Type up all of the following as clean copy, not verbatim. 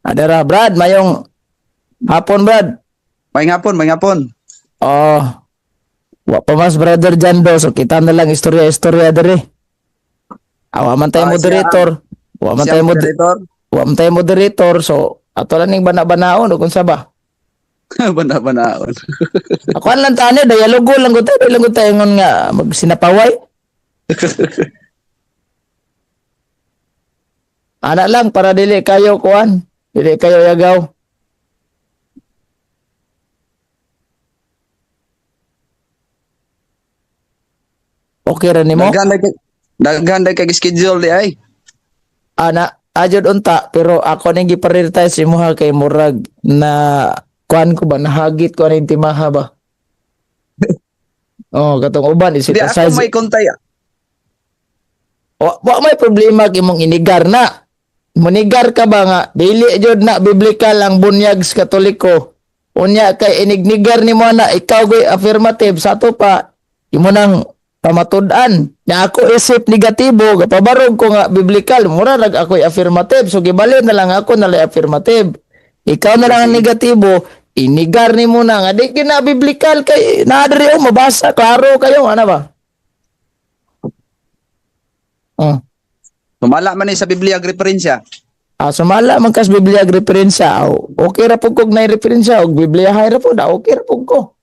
Adara, Brad, mayong hapon, Brad. May ngapon, may ngapon. Oh. Wa pa mas Brother Jando, so kita na lang istorya-istorya dere. Awa man tayo Ah, moderator. Wa man Siya tayo ang moderator. wa man tayo moderator, so ato lang ning bana-banaon o kung sa ba. Bana-banaon. Ako lang tani, dialogo lang gud tayo, lang gud tayo ngon nga magsinapaway. Ana lang para dili kayo kuan, dili kayo yagaw. Okay ra nimo? Daghan kay schedule di ay. Ana, ajud unta pero ako ning gi-prioritize imuha kay murag na kuan ko ba, nahagit ko aning timaha ba. Oh, katong uban Di is it ako size. may kontay. Wa may problema kay imong inigar na. Munigar ka ba nga dili jud na biblical ang bunyag sa Katoliko. Unya kay inignigar nimo na ikaw goy affirmative sa ato pa imo nang pamatud-an. Na ako isip negatibo gapabarog ko nga biblical mura rag ako'y affirmative, so gibalin na lang ako na affirmative. Ikaw na lang ang negatibo, inigar nimo na nga di kina biblical kay naa diri oh, mabasa klaro kayo ana ba? Oh. Sumala man ni sa Biblia ang referensya. Ah, sumala man kas Biblia ag referensya. Aw, okay ra pud kog nay referensya og Biblia hay ra pud, ah, okay ra pud ko.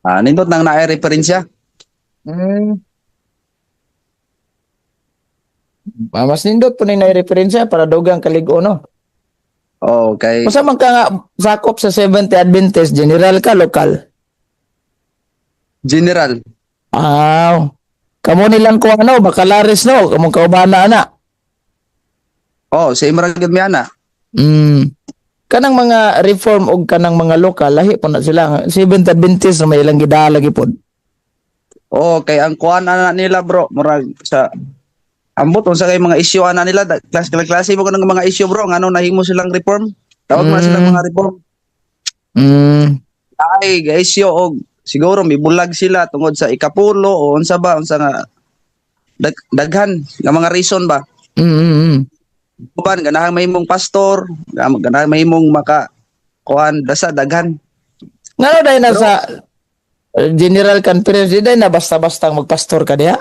Ah, nindot nang naay referensya. Ah, mas nindot po ni nay referensya para dugang kalig-on, no. Oh, kay Usa man ka nga sakop sa Seventh Adventist, general ka lokal? General. Aw. Kamo nilang ko ano, bakalares no, kamong kaubana ana. Oh, sa imra gyud mi ana. Kanang mga reform og kanang mga lokal lahi po na sila. Seventh Adventist na may ilang gidala gyud. Oh, kay ang kuan ana nila bro, murag sa ambot unsa kay mga issue ana nila, klase klase mo kanang mga issue bro, ngano nahimo silang reform? Tawag man silang mga reform. Ay, ga-issue og siguro mibulag sila tungod sa ikapulo o unsa ba, unsa nga daghan nga mga reason ba. Uban ganahan mahimong pastor, ganahan mahimong maka kuan basta daghan. Ngano dahil na sa General Conference, di dahil na basta-basta magpastor ka diha?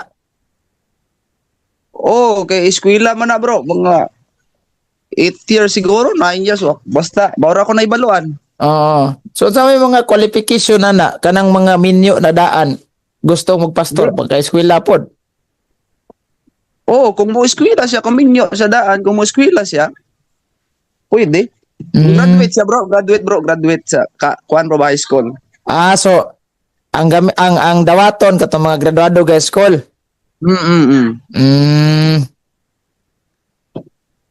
Oh, kay eskwela man na bro, mga 8 years siguro, 9 years, basta bawra ko na ibaluan. Oo. So sa may mga qualification na na, kanang mga minyo na daan, gusto magpastor pagka eskwela pod. Oh, kung mo eskwela siya, kung minyo sa daan, kung mo eskwela siya, pwede. Graduate siya bro, graduate bro, graduate sa kuan bro ba, high school. Ah, so ang ang dawaton katong mga graduado ga school.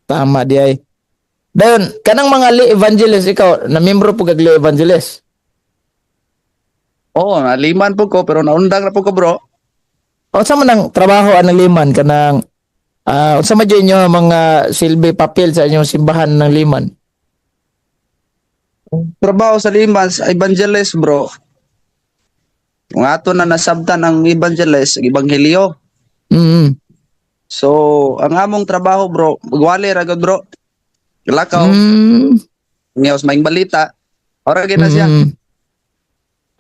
Tama di ay. Dayon, kanang mga lay evangelist ikaw, na membro po kag lay evangelist? Oo, naliman po ko pero naundang na po ko bro. O sa man ang trabaho anang liman kanang unsa man jud inyo mga silbi papel sa inyong simbahan ng liman? Trabaho sa liman sa evangelist bro. Kung ato na nasabtan ang evangelist, ang ebanghelyo. So, ang among trabaho bro, magwali ra gud bro. Lakaw, ngayos maing balita. Ora gyud na siya.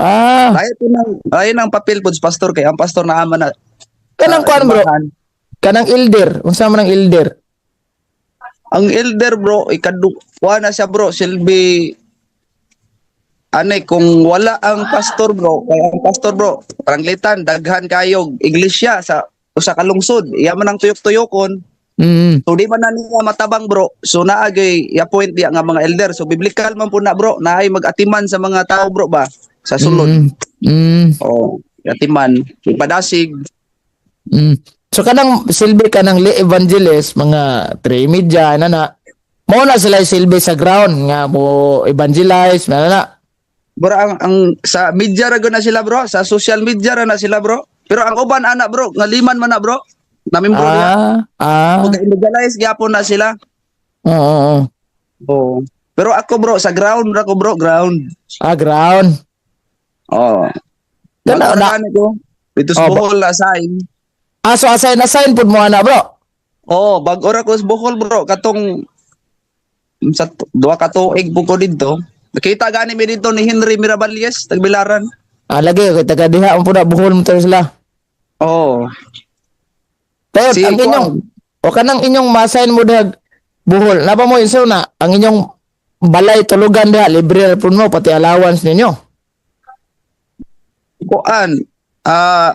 Ah, Layo po nang layo nang papel pod sa pastor kay ang pastor na ama na. Kanang sa kuan bro, simbahan. Kanang elder, unsa man ang elder? Ang elder bro, ikaduwa na siya bro, silbi anay kung wala ang pastor bro, kay ang pastor bro, paranglitan daghan kayo iglesia sa usa ka lungsod, iya man ang tuyok-tuyokon. So di man na niya matabang bro. So naagay i-appoint diya nga mga elder. So biblical man po na bro, naay mag-atiman sa mga tao bro ba sa sulod. Oh, atiman, ipadasig. So kanang silbi kanang lay evangelist, mga tri media na na. Mao na sila silbi sa ground nga mo evangelize na na. Bro, ang sa media ra gud na sila bro, sa social media ra na sila bro. Pero ang uban ana bro, nga liman man na bro. Namin bro niya. Mag-evangelize gyapon na sila. Oo, oo. Oo. Pero ako bro, sa ground ra ko bro, ground. Ah, ground. Oo. Kana Bago na. ra ko. Dito sa Oh, Bohol assign. Ah, so assign assign pud mo ana bro. Oo, bago ra ko sa Bohol bro, katong Sa 2 ka tuig po ko didto. Nakita gani mi didto ni Henry Miravalles, tagbilaran. Ah, lagi kay taga diha ang puna Bohol mo to sila. Oo. Pero Si ang inyong o kanang inyong masign mo diha Bohol, napa mo inso na ang inyong balay tulugan diha libre ra pud mo pati allowance ninyo. Kuan, ah,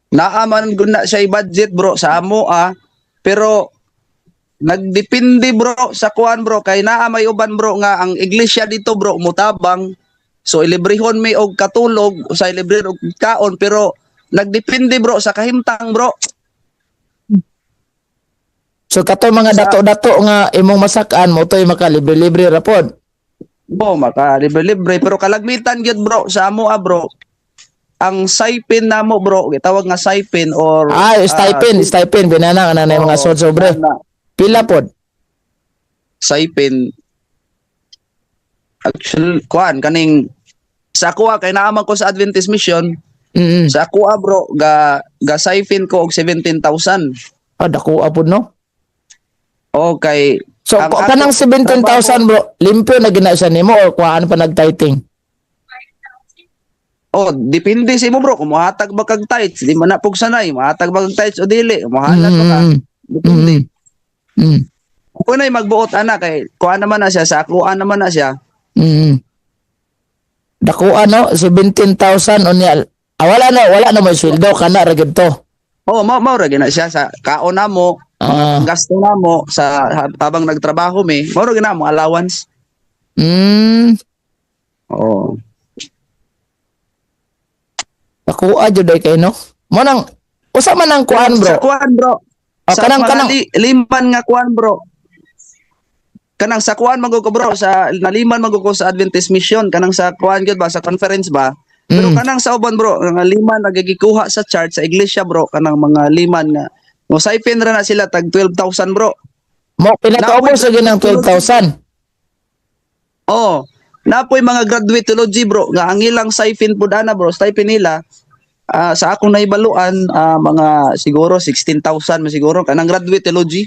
naa man gud na siya budget, bro, sa amo ah, pero nagdepende, bro, sa kuan, bro, kay naa may uban, bro, nga ang iglesia dito, bro, mutabang, so ilibrehon mi og katulog, sa ilibre og kaon, pero nagdepende, bro, sa kahimtang, bro. So kato mga dato-dato nga imong masakan mo toy maka libre-libre ra pod. Bo maka libre-libre, pero kalagmitan gyud, bro, sa amo ah, bro, ang stipend namo, bro, gitawag nga stipend or Ah, stipend, stipend binana ana na yung mga Oo, sobre. na- Pila pod? Stipend actually, kuan, kaning sa kuha kay naaman ko sa Adventist Mission. Sa kuha, bro, ga ga stipend ko og 17,000. Ah, dako pod, no? Okay. So Ang kanang 17,000, bro, limpyo na gina siya nimo or kuhaan pa nagtiting? Oh, depende sa imo, bro, kung mohatag ba kag tithes, di man na pug sanay, mohatag ba kag tithes o dili, mohalat ba ka. Depende. Kung na'y magbuot ana kay kuha naman na siya sa kuha naman na siya. Dako ano, 17,000 unya. Ah, wala na may sweldo kana ra gid to. Oh, mao mao ra gyud na siya sa kaon namo, gasto namo sa habang nagtrabaho mi, mao ra gyud na mo allowance. Oo. Dako jud ay kay no. Mo nang usa man ang kuan, bro. Sa kuan, bro. Oh, Sa kanang mga kanang liman nga kuan, bro. Kanang sa kuan man gud ko, bro, sa naliman man gud ko sa Adventist Mission, kanang sa kuan gyud ba, sa conference ba. Pero kanang sa uban, bro, nga liman nagigikuha sa church, sa iglesia, bro, kanang mga liman nga mo stipend ra na sila tag 12,000, bro. Mo pinakaubos sa ginang 12,000. Oh, napoy mga graduate theology, bro, nga ang ilang stipend pud ana, bro, stipend nila sa akong naibaluan, mga siguro 16,000 man siguro kanang graduate theology.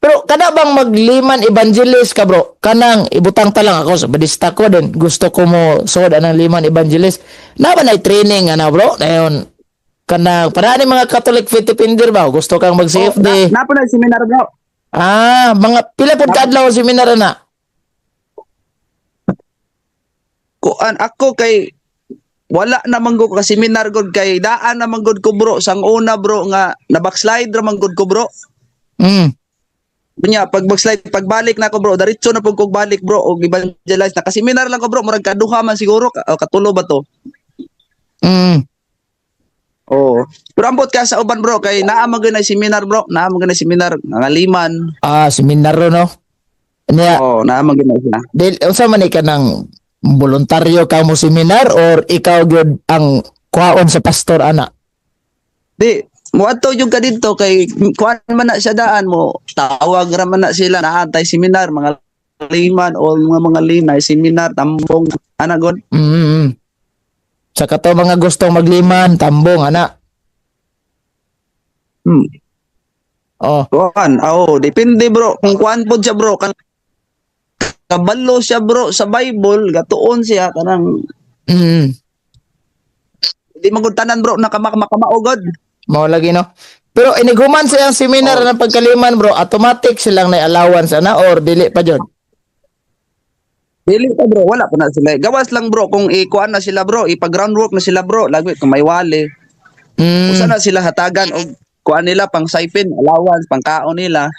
Pero kana bang magliman evangelist ka, bro? Kanang ibutang ta lang ako sa badista ko din. Gusto ko mo sod anang liman evangelist. Na ba na training ana, bro? Dayon kanang para ni mga Catholic faith defender ba? Gusto kang mag Oh, CFD. na, napo na seminar, bro. Ah, mga pila pud kaadlaw ang seminar na? Kuan ako kay wala na man gud ka seminar gud kay daan na man gud ko, bro, sang una, bro, nga na backslide ra man gud ko, bro. Unya pag backslide, pagbalik na ako, bro, diretso na pud kog balik, bro, og evangelize na seminar lang ko, bro, murag kaduha man siguro o katulo ba to. Oo. Pero ambot ka sa uban, bro, kay naa man gyud na seminar, bro, naa man gyud na seminar nga liman. Ah, seminar ro, no. Niya, Oo, naa man gyud na siya. dil unsa man ni ka ng voluntaryo ka mo seminar or ikaw gyud ang kuhaon sa pastor ana? Di moadto yung ka didto kay kuan man na siya daan mo tawag ra man na sila naa tay seminar mga liman o mga linay seminar tambong ana god. Sa kato mga gustong magliman, tambong ana. Oh, Kuan, oh, depende, bro, kung kuan pod siya, bro, kan kabalo siya, bro, sa Bible, gatuon siya kanang di man gud tanan, bro, nakamakamakamao god. Mao lagi, no. Pero inighuman sa iyang seminar Oh. ng pagkaliman, bro, automatic silang na allowance ana or dili pa jud? Dili pa, bro, wala pa na sila. Gawas lang, bro, kung ikuan na sila, bro, ipa-groundwork na sila, bro, lagi kung may wali. Usa na sila hatagan og kuan nila pang stipend, allowance, pang kaon nila.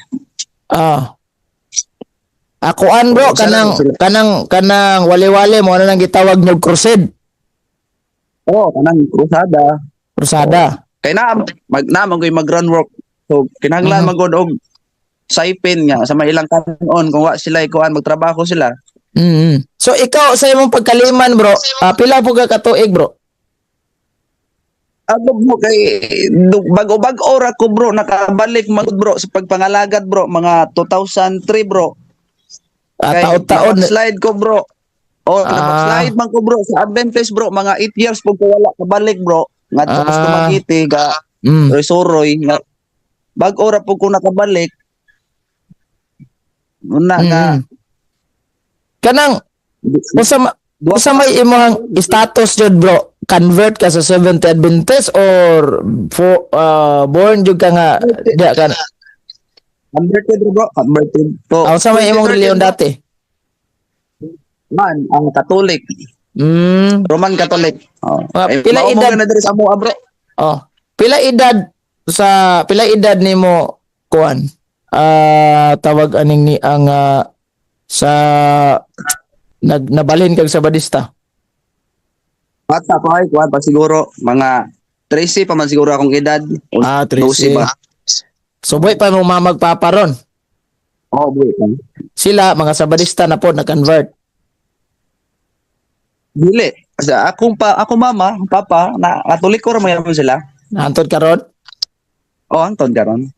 Ah. Akuan, bro, Oo, kanang sila. kanang wali-wali mo ano nang gitawag nyog crusade, Oo, kanang krusada. Crusada. Kay na mag na man mag groundwork. So kinahanglan man gud og stipend nga sa may ilang kanon kung wa sila ikuan magtrabaho sila. So ikaw sa imong pagkaliman, bro, pila po ka katuig, bro? Ako mo kay bago-bago ra ko, bro, nakabalik man gud, bro, sa pagpangalagad, bro, mga 2003, bro. Ah, taon-taon. Slide ko, bro. Oh, slide man ko, bro, sa Adventist, bro, mga 8 years pug ko wala kabalik, bro. Ngadto ko sa Dumaguete ga suroy nga bag-o ra pug ko nakabalik. Una nga Kanang Duha usa may imong status jud, bro, convert ka sa Seventh Adventist or for, born jud ka nga diya ka na? Converted, bro, converted. So, Ah, unsa may imong 2013, relihiyon bro, dati? Man, ang Catholic, Roman Catholic. Oh. Mga Eh, pila mao mo edad gana diri sa amoa, bro. Oh, pila edad nimo kuan? Ah, tawag aning ni ang sa nagnabalhin kag Sabadista. Bata pa ay kuan pa siguro mga 13 pa man siguro akong edad. O Ah, 12 13. ba? So buhay pa mo mamagpapa ron. Oh, buhi pa. Sila mga Sabadista na po na-convert. Dili. Sa akong pa ako mama, papa na Katoliko ra man gyud sila. Naantod karon? Oh, anton karon.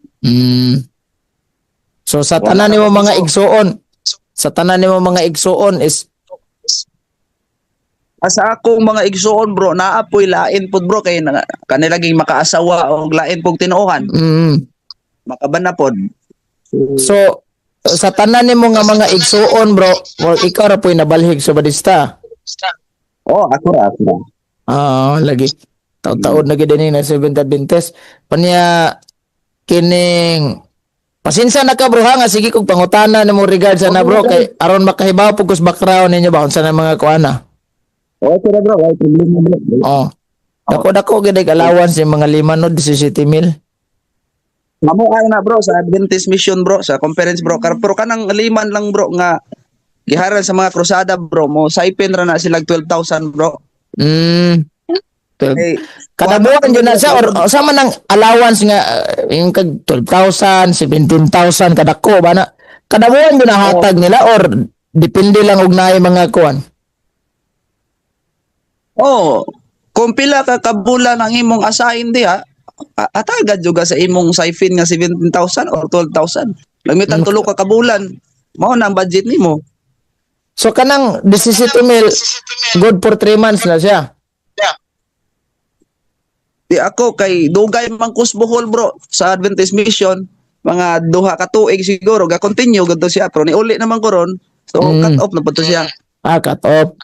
So sa Wala tanan na nimo po mga so. igsuon, sa tanan nimo mga igsuon is Ah, sa akong mga igsuon, bro, naa po'y lain pod, bro, kay na, kanila ging makaasawa og lain pog tinuohan, makabana pod. So sa tanan nimo nga mga igsuon, bro, well, ikaw ra po'y nabalhig sa Badista. Oh, ako ra, ako ra. Ah, lagi. Taud-taud na gid ni na Seventh Adventist. Panya kining pasensya na ka, bro, ha, nga sige kog pangutana nimo regards ana, bro, kay aron makahibaw pud kus background ninyo ba unsa na mga kuana. Okay ra, bro, wala problema, bro. Oh. Dako dako gid ay allowance yung mga lima no 17 mil. Mamo kayo na, bro, sa Adventist Mission, bro, sa conference, bro. Pero kanang liman lang, bro, nga giharan sa mga krusada, bro, mo saipin ra na sila 12,000, bro. 12. Eh, Kada buwan yun na siya or sa man ang allowance nga yung kag 12,000, 17,000 kada ko ba na? Kada buwan yun na hatag nila or depende lang og naay mga kuan? Oh, kung pila ka kabulan ang imong asahin diha, atagad juga sa imong saipin nga 17,000 or 12,000. Lamitan tulo ka kabulan. Mao na ang budget nimo. So kanang 17 mil good for 3 months na siya. Di ako kay dugay man kus Bohol, bro, sa Adventist Mission, mga 2 ka tuig siguro ga continue gadto siya pero niuli naman ko ron. So cut off na pud to siya. Ah, cut off.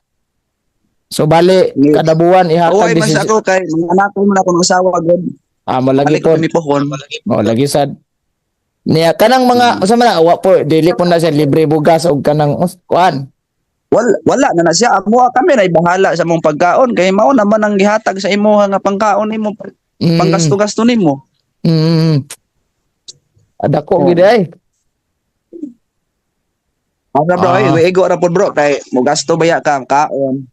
So bali kada buwan ihatag Uway man sa 17 ako kay mga anak ko man akong asawa gud. Ah, malagi Balik po. ko ni pohon. Oh, lagi sad. Niya kanang mga unsa man na wa po dili po na siya libre bugas og kanang kuan. Wala, wala na na siya. Amo kami na bahala sa mong pagkaon kay mao naman ang gihatag sa imuha nga pangkaon nimo, panggasto-gasto nimo. Adako Oh. gid ay. Ana, bro, ay igo ra pod, bro, kay mo gasto baya ka kaon.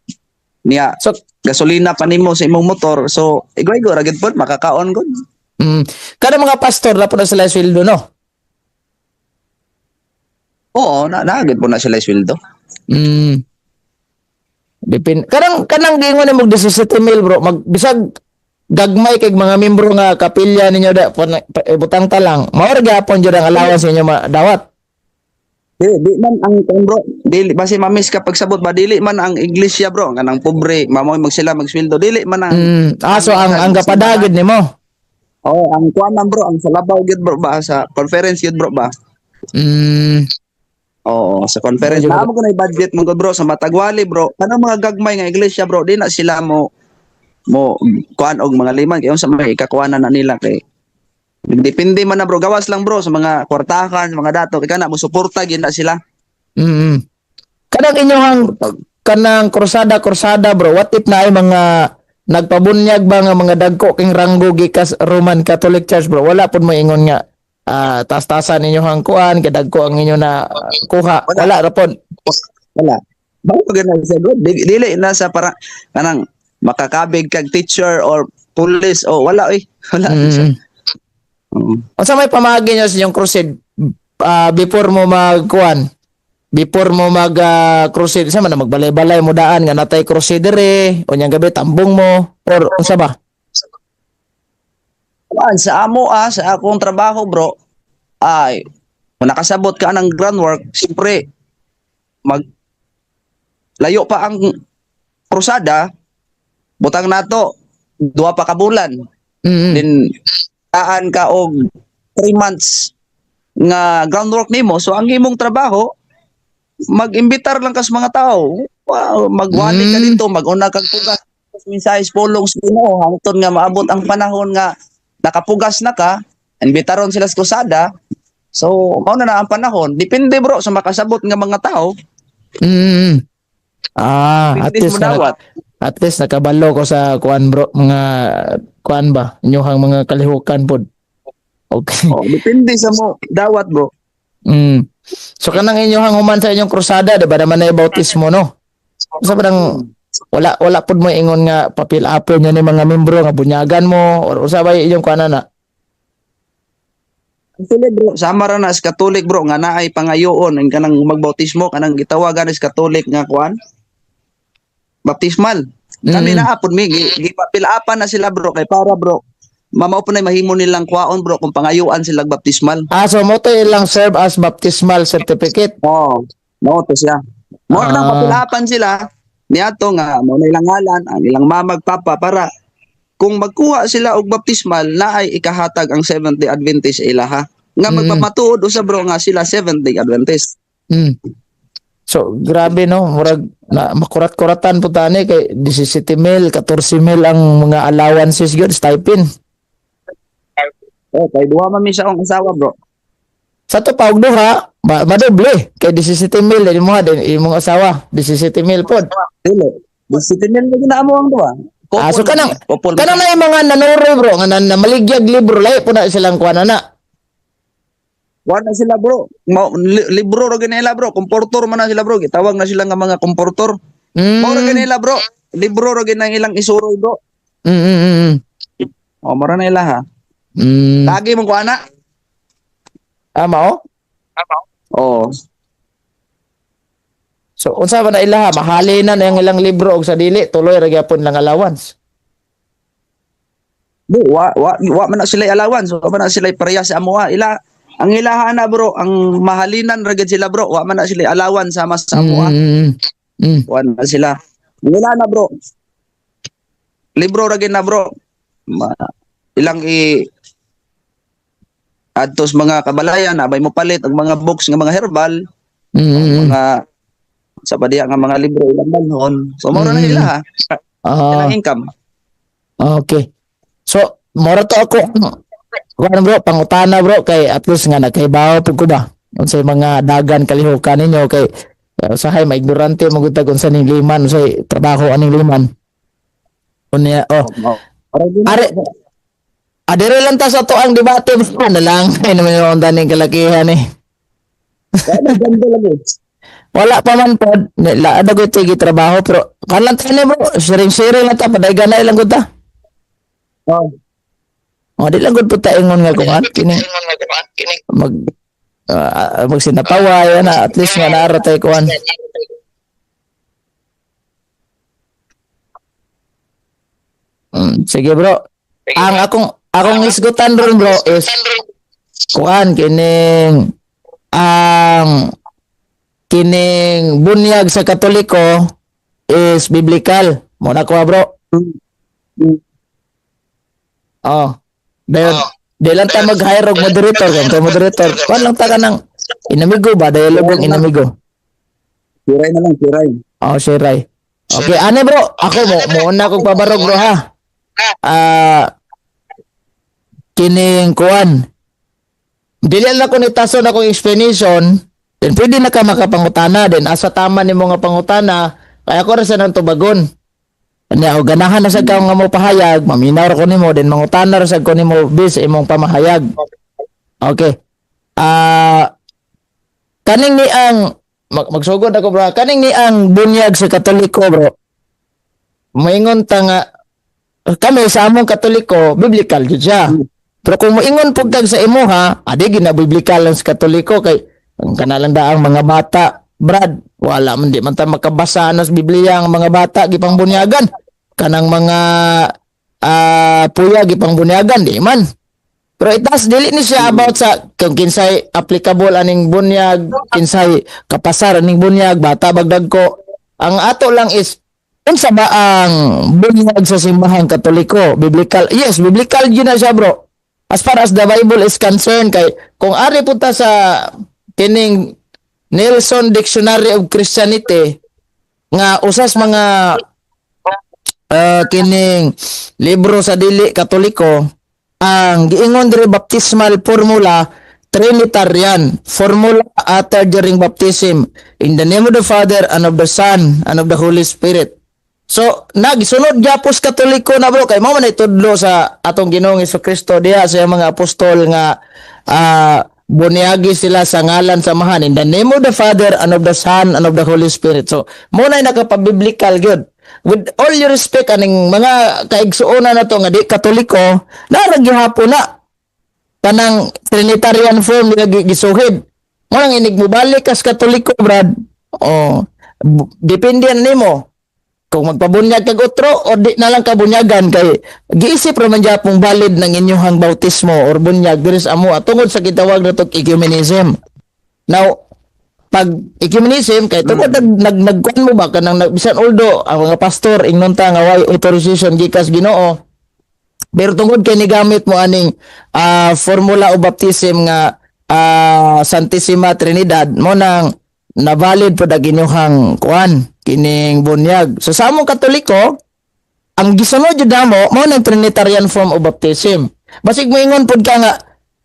Niya So gasolina pa nimo sa imong motor. So igo-igo ra gid pod makakaon gud. Kada mga pastor na po na sila sweldo, no? Oo, na gid po na sila sweldo. Depend kanang kanang giingon nimo 17 mil, bro, mag bisag gagmay kay mga membro nga kapilya ninyo da butang ta lang. Mao ra gyapon jud ang allowance ninyo madawat. Di, di man ang kuan, bro, dili basi mamiss ka pagsabot ba, dili man ang iglesia, bro, kanang pobre, mamoy magsila magsweldo, dili man ang Ah, so ang gapadagid nimo. Oh, ang kuan man, bro, ang sa labaw gyud, bro, ba, sa conference gyud, bro, ba. Oo, sa conference. Medyo- Naa mo kunay budget mo bro sa matagwali, bro. Kanang mga gagmay nga iglesia, bro, di na sila mo mo kuan og mga liman kay unsa may ikakuanan na nila kay depende man na, bro, gawas lang, bro, sa mga kwartahan, mga dato kay kana mo suporta gyud na sila. Kanang inyong kanang krusada krusada, bro, what if na ay mga nagpabunyag ba nga mga dagko king ranggo gikas Roman Catholic Church, bro, wala pud mo ingon nga tas-tasan inyong kuan kay dagko ang inyo na kuha? Wala ra pod? Wala. Bago pa ganun siya, bro. Dili na sa para kanang makakabig kag teacher or police o wala oy. Wala. Oo. Unsa may pamaagi niyo sa inyong crusade before mo magkuan? Before mo mag crusade, sa man na magbalay-balay mo daan nga natay crusade dere, unyang gabi tambong mo or unsa ba? Kuan, sa amo sa akong trabaho, bro, ay kung nakasabot ka ng groundwork, siyempre mag layo pa ang krusada, butang nato 2 pa ka bulan. Then taan ka og 3 months. Nga groundwork nimo. So ang imong trabaho, mag-imbitar lang kas mga tao. Wow, magwali ka dito, mag-una kag pugas mensahe, pulong sa Ginoo hangtod nga maabot ang panahon nga nakapugas na ka, imbitaron sila sa krusada. So mao na na ang panahon. Depende, bro, sa makasabot nga mga tao. Ah, at Depende least sa na, dawat. At least nakabalo ko sa kuan, bro, mga kuan ba, inyuhang mga kalihukan pod. Okay. Oh, depende sa mo dawat, bro. So kanang inyuhang human sa inyong krusada, di ba naman na bautismo, no? Sa parang wala pud mo ingon nga papil-apil niya ni mga membro nga bunyagan mo or usa ba inyong kuan na? Actually, bro, sama ra na sa Catholic, bro, nga naay pangayoon ang kanang magbautismo, kanang gitawagan is Catholic nga kuan. Baptismal. Kami naa pud mi gipapilapan na sila, bro, kay para, bro, mamao po na mahimo nilang kwaon, bro, kung pangayuan sila baptismal. Ah, so mo to ilang serve as baptismal certificate. Oo. Mao to siya. Mo nang papilapan sila niadto nga mao na ilang ngalan, ang ilang mama ug papa, para kung magkuha sila og baptismal, naay ikahatag ang Seventh Day Adventist sa ilaha nga magpapatuod usa, bro, nga sila Seventh Day Adventist. So grabe, no, murag na makurat-kuratan po tani kay 17 mil, 14 mil ang mga allowances gyud, stipend. Oh, kay duha man mi sa akong asawa, bro. Sa to pa og duha, madoble kay 17 mil din mo din imong asawa, 17 mil pod. Dili. 17 mil na amo ang duha. Couple Ah, so kanang man, couple man. kanang na yung mga nanuroy, bro, nga na namaligya libro, lahi po na silang kuan na. Wa na sila, bro. Libro ra gani nila, bro. Komportor man na sila, bro. Gitawag na sila nga mga komportor. Mao ra gani nila, bro. Libro ra gani ang ilang isuroy, bro. Oh, mao ra na ila ha. Lagi mong kuana. Ah, mao? Oh. So unsa ba na ilaha, mahali na na yung ilang libro og sa dili tuloy ra gyapon lang allowance. Bro, wa man na sila allowance, wa man na sila pareha sa amoa. Ila ang ilaha na, bro, ang mahalinan ra gid sila, bro. Wa man na sila allowance sama sa amoa. Wa na sila. Ang ila na, bro. Libro ra gid na, bro. Ilang i adtos mga kabalayan abay mo palit ang mga books nga mga herbal, mga sa padiya nga mga libro ilang balhon. So mao ra na ila ha. Ilang income. Okay. So, mora to ako. Kuan, bro, pangutana, bro, kay at least nga nakaibaw pud ko ba unsay mga dagan kalihukan ninyo kay usahay maignorante mo gud tag unsa ning liman, unsay trabaho aning liman. Unya, oh. Are Adere lang ta sa to ang debate, bro. Na lang ay naman yung taning kalakihan eh. Ganda lagi. Wala pa man pod, la ada ko ito trabaho pero kan lang tani, bro, sharing-sharing lang ta padaygan na ilang gud ta. Oh. Oh, di lang gud pud ta ingon nga kuan kini mag magsinapaway na at least nga naara tay kuan. Sige, bro. Ang akong isgutan ron, bro, is kuan kining ang kining bunyag sa Katoliko is biblical. Mo na ko, bro. Oh. Dayon, di lang ta mag-hire og moderator kung kay moderator. Kuan lang ta ka ng inamigo ba? Dialogue ang inamigo. Kiray na lang, kiray. Oh, Shiray. Okay, ane, bro, ako mo mo na kong pabarog, bro, ha. Ah, kining kuan. Dili lang ko ni tason akong explanation, then pwede na ka makapangutana, then asa tama nimo nga pangutana, kaya ako ra sa nang tubagon. Anya o ganahan na sad ka nga mo pahayag, maminaw ra ko nimo, then mangutana ra sad ko nimo bis imong pamahayag. Okay. Ah, kaning ni ang magsugod ako, bro. Kaning ni ang bunyag sa Katoliko, bro. Moingon ta nga kami sa among Katoliko, biblical jud siya. Pero kung moingon pud kag sa imuha, adi gina biblical lang sa Katoliko kay ang kanalang daang mga bata, Brad, wala man, di man ta makabasa na sa Biblia ang mga bata gipang bunyagan. Kanang mga puya gipang bunyagan di man. Pero itas dili ni siya about sa kung kinsay applicable aning bunyag, kinsay kapasar aning bunyag, bata bagdag ko. Ang ato lang is unsa ba ang bunyag sa Simbahang Katoliko? Biblical? Yes, biblical yun na siya, bro. As far as the Bible is concerned, kay kung ari punta sa kining Nelson Dictionary of Christianity nga usas mga kining libro sa dili Katoliko, ang giingon diri, baptismal formula, Trinitarian formula uttered during baptism, "In the name of the Father and of the Son and of the Holy Spirit." So, nagsunod gyapon sa Katoliko na, bro, kay mao man itudlo sa atong Ginoong Kristo diha sa iyang mga apostol nga bunyagi sila sa ngalan sa Amahan, "In the name of the Father and of the Son and of the Holy Spirit." So, mao na nakapabiblical gyud. With all your respect aning mga kaigsuonan na to nga di Katoliko, naa gihapon na kanang Trinitarian form nila gisuhid. Mo nang inig mobalik kas Katoliko, brad. Oh, depende na nimo kung magpabunyag kag otro o di na lang kabunyagan, kay giisip ra man gyapong valid ng inyong bautismo or bunyag diri sa amo tungod sa gitawag na tog ecumenism. Now, pag ecumenism kay tungod nag nag nagkuan mo ba kanang bisan although ang mga pastor ingnon ta nga way authorization gikas Ginoo, pero tungod kay nigamit mo aning formula o baptism nga Santissima Trinidad, mo nang na-valid pod ang inyong kuan kining bunyag. So sa among Katoliko, ang gisunod jud namo mao nang Trinitarian form of baptism. Basig moingon pod ka nga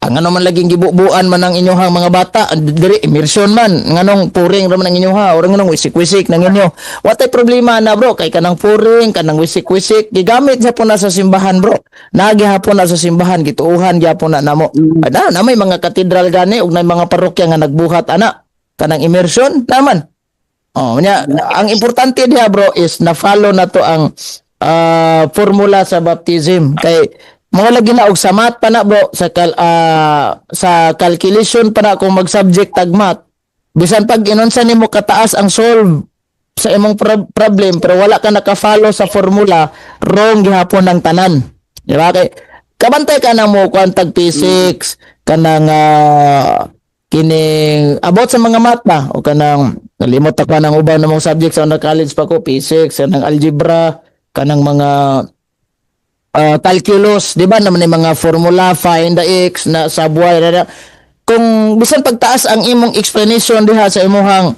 ang ano man laging gibubuan man ang inyong mga bata diri, immersion man, nganong pouring ra man ang inyong ha, or nganong wisik-wisik nang inyo? Watay problema na, bro, kay kanang pouring, kanang wisik-wisik, gigamit gyapon na sa simbahan, bro. Nagihapon na sa simbahan, gituuhan gyapon na namo na may mga katedral gani ug na mga parokya nga nagbuhat ana kanang immersion naman. Oh, nya ang importante diha, bro, is na follow na to ang formula sa baptism, kay mga lagi na og sa math pa na, bro, sa calculation pa na. Kung mag-subject tag math, bisan pag inunsa nimo kataas ang solve sa imong problem, pero wala ka naka-follow sa formula, wrong gihapon ng tanan, di ba? Kay kabantay ka na mo kuan tag physics, kanang kining about sa mga math ba, o kanang nalimot ako ng uban na mong subject sa una college pa ko, physics, kanang algebra, kanang mga calculus, di ba naman yung mga formula, find the x na sa buhay na, kung bisan pagtaas ang imong explanation diha sa imong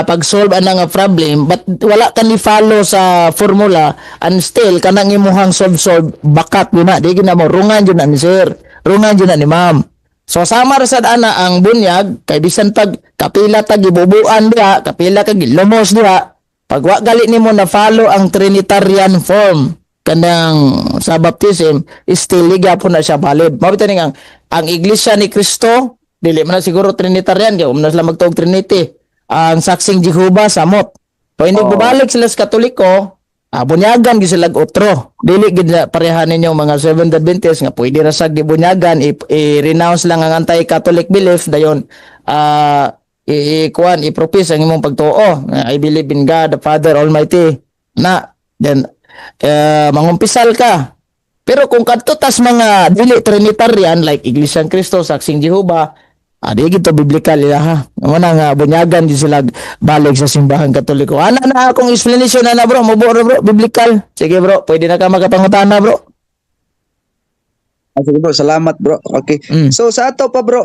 pag-solve ana nga problem, but wala ka ni follow sa formula and still kanang imong solve solve bakat yun na, di gina mo rungan jud na ni sir, rungan jud na ni ma'am. So sama ra sad ana ang bunyag, kay bisan pag kapila ta gibubuan diha, kapila ka gilumos diha, pag wa gali nimo na follow ang Trinitarian form kanang sa baptism, still gyapon na siya valid. Mao bitaw ang Iglesia ni Cristo dili man na siguro Trinitarian, kay na sila magtuog Trinity. Ang Saksing Jehova samot. So hindi bubalik sila sa Katoliko, bunyagan gyud sila og otro. Dili gid na pareha ninyong mga Seventh Adventist nga pwede ra sa gibunyagan, i-renounce lang ang anti-Catholic belief, dayon i-kuan, i-profess ang imong pagtuo. "I believe in God the Father Almighty." Na then mangumpisal ka. Pero kung kadto tas mga dili Trinitarian like Iglesia ni Cristo, Saksing Jehova, di gito biblical ila ha. Mo na nga bunyagan di sila balik sa Simbahan Katoliko. Ana na akong explanation na na, bro, mubuo ra, bro, biblical. Sige, bro, pwede na ka makapangutana, bro. Ah, sige, bro, salamat, bro. Okay. So sa ato pa, bro,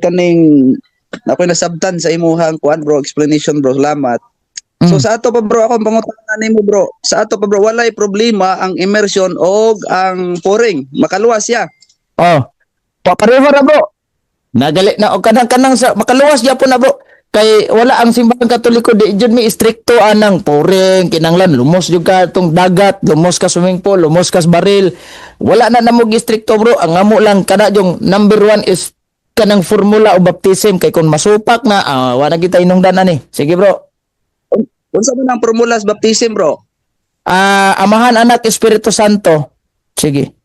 kaning ako'y nasabtan sa imuhang kuan, bro, explanation, bro. Salamat. So sa ato pa, bro, ako ang pangutana nimo, bro. Sa ato pa, bro, walay problema ang immersion og ang pouring. Makaluwas siya. Oh. Pareho ra, bro. Nagali na og kanang kanang sa makaluwas gyapon na, bro. Kay wala ang Simbahan Katoliko, di jud mi istrikto anang pouring, kinanglan lumos jud ka tong dagat, lumos ka swimming pool, lumos ka sa baril. Wala na namo gistrikto, bro. Ang amo lang kana yung number one is kanang formula o baptism, kay kung masupak na, wala kita inungdan ani. Sige, bro. Unsa man ang formula sa baptism, bro? Amahan, Anak, Espiritu Santo. Sige.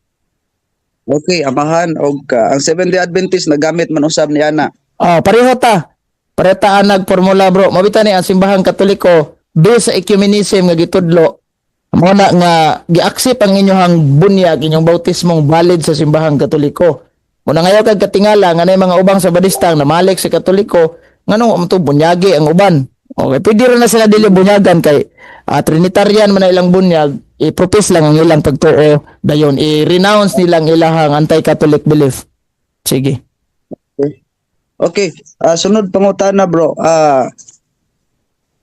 Okay, Amahan og ang Seventh Day Adventist nagamit man usab ni ana. Oh, pareho ta. Pareho ta anag formula, bro. Mabita ni ang Simbahang Katoliko based sa ecumenism nga gitudlo. Mao na nga gi-accept ang inyong bunyag, inyong bautismong valid sa Simbahang Katoliko. Muna ngayon kag katingala nga nay mga ubang Sabadista ang namalik sa Katoliko, nganong to bunyagi ang uban? Okay, pwede ra na sila dili bunyagan kay Trinitarian man na ilang bunyag. I-profess lang ang ilang pagtuo dayon i-renounce nilang ilahang anti-Catholic belief. Sige. Okay, sunod pangutana, bro.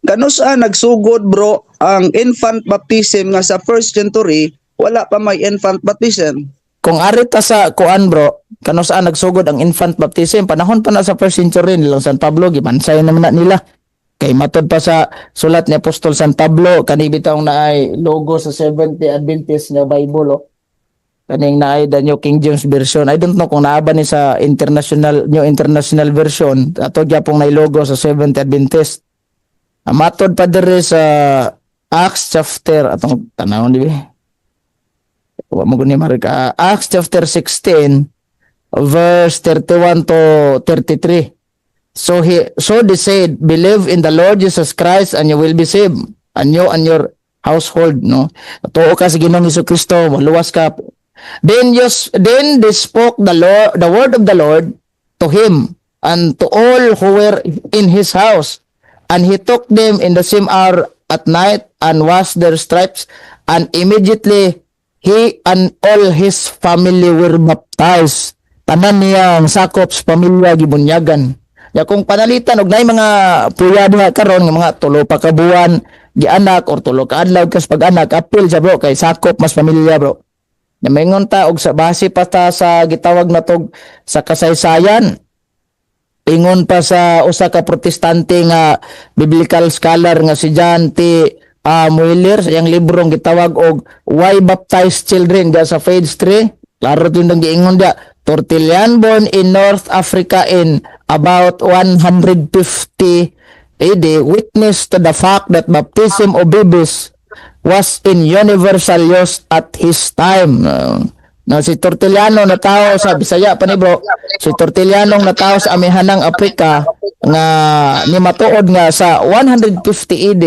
Kanusa nagsugod, bro, ang infant baptism nga sa first century wala pa may infant baptism? Kung ari ta sa kuan, bro, kano saan nagsugod ang infant baptism, panahon pa na sa first century nilang San Pablo, gibansay naman na nila. Kay matod pa sa sulat ni Apostol San Pablo, kani bitawng naay logo sa Seventh-day Adventist nga Bible, oh. Kaning naay the New King James Version. I don't know kung naa ba ni sa International New International Version. Ato gyapong naay logo sa Seventh-day Adventist. Matod pa diri sa Acts chapter, atong tanawon di ba? Wa mo guni marika. Acts chapter 16 verse 31 to 33. So they said, "Believe in the Lord Jesus Christ and you will be saved, and you and your household," no? Tuo ka sa Ginoong Kristo, maluwas ka. Then they spoke the word of the Lord to him and to all who were in his house. And he took them in the same hour at night and washed their stripes, and immediately he and all his family were baptized. Tanan niyang sakop sa pamilya gibunyagan. Ya kung panalitan og naay mga puya diha karon nga mga 3 pa ka buwan gianak or 3 ka adlaw kas pag-anak, apil siya, bro, kay sakop mas pamilya, bro. Na maingon ta og sa base pa ta sa gitawag na tog sa kasaysayan, ingon pa sa usa ka Protestante nga biblical scholar nga si John T. Mueller sa iyang librong gitawag og Why Baptize Children, diya sa page 3, klaro din ang giingon diya: Tertullian, born in North Africa in about 150 AD, witness to the fact that baptism of babies was in universal use at his time. Na si Tertulliano na tao sa Bisaya pa ni, bro. Si Tertulliano na tao sa amihanang Afrika nga ni matuod nga sa 150 AD,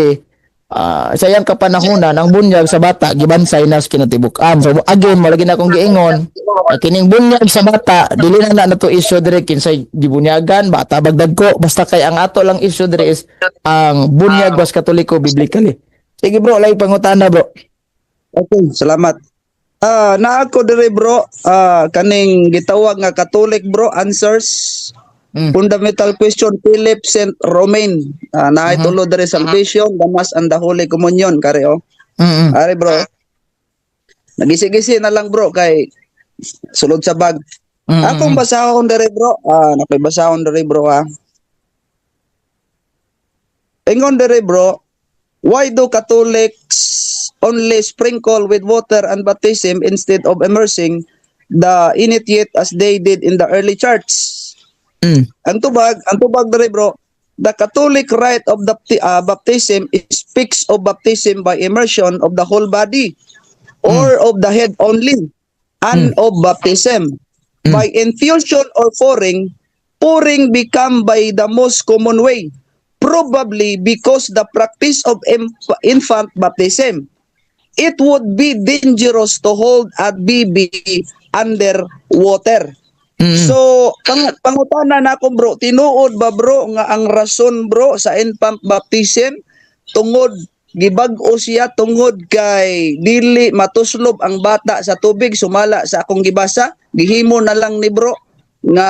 sa iyang kapanahonan, ang bunyag sa bata gibansay na sa kinatibuk-an. So again, mo lagi na akong giingon, kining bunyag sa bata dili na na nato issue dire kinsay gibunyagan, bata bag dagko, basta kay ang ato lang issue dire is ang bunyag bas Katoliko biblically. Sige, bro, lay pangutana, bro. Okay, salamat. Naa ko dire, bro, kaning gitawag nga Catholic, bro, answers. Fundamental question, Philip Saint Romain. Naay tulo dire: salvation, the Mass and the Holy Communion kare oh. Ari, bro. Nagisi-gisi na lang, bro, kay sulod sa bag. Akong basahon dire, bro. Nakoy basahon dire, bro, ha. Ingon dire, bro, why do Catholics only sprinkle with water and baptism instead of immersing the initiate as they did in the early church? Ang tubag dire, bro, the Catholic rite of the baptism speaks of baptism by immersion of the whole body or of the head only and of baptism by infusion or pouring. Pouring become by the most common way, probably because the practice of infant baptism, it would be dangerous to hold a baby under water. So, pangutana na ako, bro, tinuod ba, bro, nga ang rason, bro, sa infant baptism tungod gibag-o siya tungod kay dili matuslob ang bata sa tubig sumala sa akong gibasa, gihimo na lang ni, bro, nga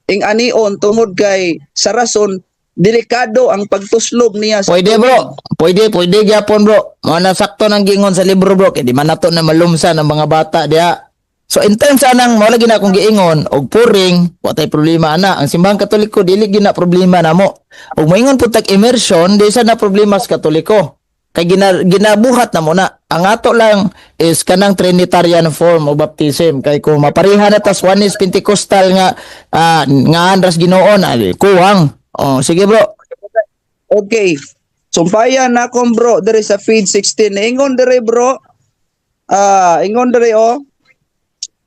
ing anion tungod kay sa rason delikado ang pagtuslob niya sa Pwede, tubig? Bro. Pwede, pwede gyapon, bro. Mao na sakto nang giingon sa libro, bro, kay di man nato na malumsa ng mga bata diha. So in terms anang mao lagi na akong giingon og pouring, wa tay problema ana. Ang Simbahang Katoliko dili gyud na problema namo. Ug moingon pud tag immersion, di sa na problema sa Katoliko. Kay ginabuhat na mo na. Ang ato lang is kanang Trinitarian form of baptism. Kay kung mapareha na tas one is Pentecostal nga nga andras Ginoo na kuwang. Oh, sige, bro. Okay. Sumpayan na akong, bro, diri sa feed 16. Ingon diri, bro. Ingon diri oh.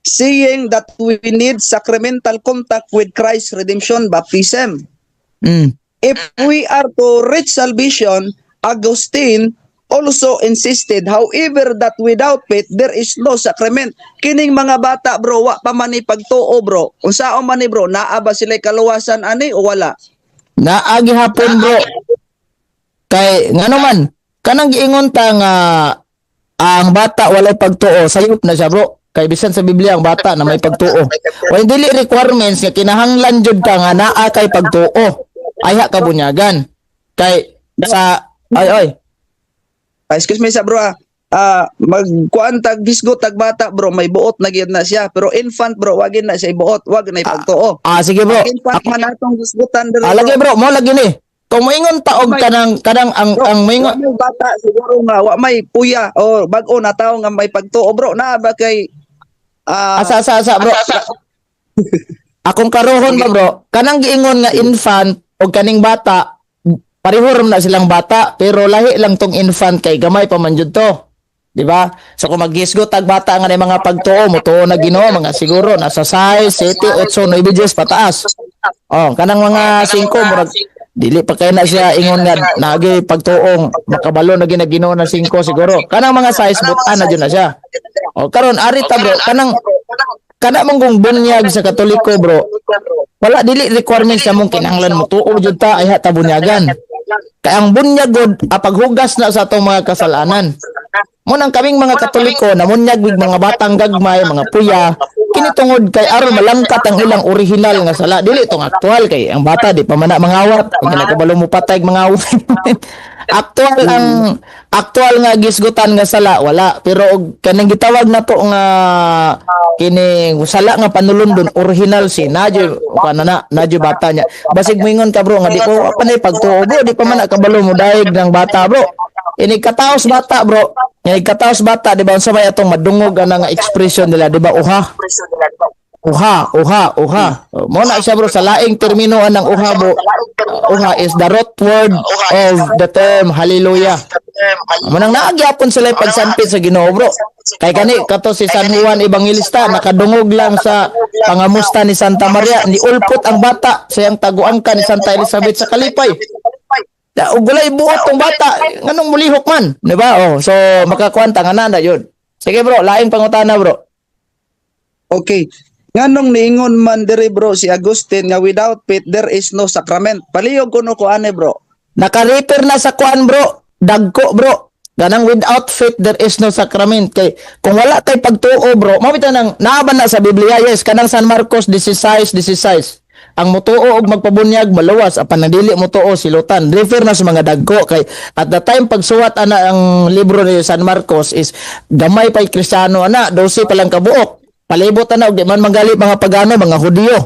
Seeing that we need sacramental contact with Christ's redemption baptism. If we are to reach salvation, Augustine also insisted, however, that without faith, there is no sacrament. Kining mga bata, bro, wa pa man ni pagtuo, bro. Unsaon man ni, bro, naa ba sila kaluwasan ani o wala? Naa gihapon, bro. Kay ngano man kanang giingon ta nga Ang bata walay pagtuo, sayop na siya, bro. Kay bisan sa Biblia ang bata na may pagtuo. O dili requirements nga kinahanglan jud ka nga naa kay pagtuo. Ayha ka bunyagan. Kay sa ay ay Ah, excuse me sa bro ah. Ah, magkuan tag gisgot tag bata, bro, may buot na gyud na siya, pero infant, bro, wag na siya ibuot, wag na ipagtuo. Ah, sige, bro. Ang infant man atong gisgutan diri. Ah, lagi, bro, mo lagi ni. Kung moingon ta og kanang kanang ang moingon Wa may bata siguro nga wa may puya o bag-o na tawo nga may pagtuo, bro, naa ba kay ah? Asa asa asa, bro. Akong karohon ba, bro, kanang giingon nga infant o kaning bata, pareho ram na silang bata, pero lahi lang tong infant kay gamay pa man jud to. Di ba? So kung maggisgot tag bata nga na mga pagtuo, mutuo na Ginoo, mga siguro nasa size 7, 8, 9 years pataas. Oh, kanang mga 5, murag dili pa kay na siya ingon nga naagi pagtuong makabalo na gina Ginoo na 5 siguro. Kanang mga size butan na jud na siya. Oh, karon ari ta, bro, kanang kana mong kung bunyag sa Katoliko, bro. Wala, dili requirements sa mong kinahanglan mo tuo jud ta ay ta bunyagan. Kay ang bunyag god apaghugas na sa atong mga kasalanan. Mo nang kaming mga Katoliko namunyag mig mga batang gagmay, mga puya, kini tungod kay aron malangkat ang ilang original nga sala. Dili tong aktual kay ang bata di pa man na mangawat, kung kinakabalo mo patay mangawat. Aktual ang aktual nga gisgutan nga sala wala, pero og kanang gitawag na to nga kining sala nga panulundon, original si nadyo kana na nadyo bata niya. Basig moingon ka, bro, nga di ko pa na pagtuo, bro, di pa man na kabalo mo daig ng bata, bro. Inig kataos bata, bro, inig kataos bata, di ba, unsa may atong madungog ana nga expression nila, di ba? Uha uha uha uha. Mo na siya, bro, sa laing termino anang uha, bro. Uha is the root word of the term hallelujah. Mo nang naagyapon sila pagsampit sa Ginoo, bro. Kay kani kato si San Juan Evangelista nakadungog lang sa pangamusta ni Santa Maria, ni ulpot ang bata sa iyang taguangka ni Santa Elizabeth sa kalipay. Da, ug walay buot tong bata, nganong mulihok man, di ba? Oh, so makakuanta nga na yun. Sige, bro, laing pangutana, bro. Okay. Nganong niingon man diri, bro, si Agustin nga without faith there is no sacrament? Palihog kuno ko ani, bro. Naka-refer na sa kuan, bro, dagko, bro. Ganang without faith there is no sacrament, kay kung wala kay pagtuo, bro, mao bitaw nang naa na sa Biblia, yes, kanang San Marcos 16:16. Ang mutuo og magpabunyag maluwas, apan ang dili mutuo silutan. Refer na sa mga dagko kay at the time pagsuwat ana ang libro ni San Marcos is gamay pa'y Kristiyano ana, 12 pa lang kabuok. Palibot ana og di man manggali mga pagano, mga Hudiyo,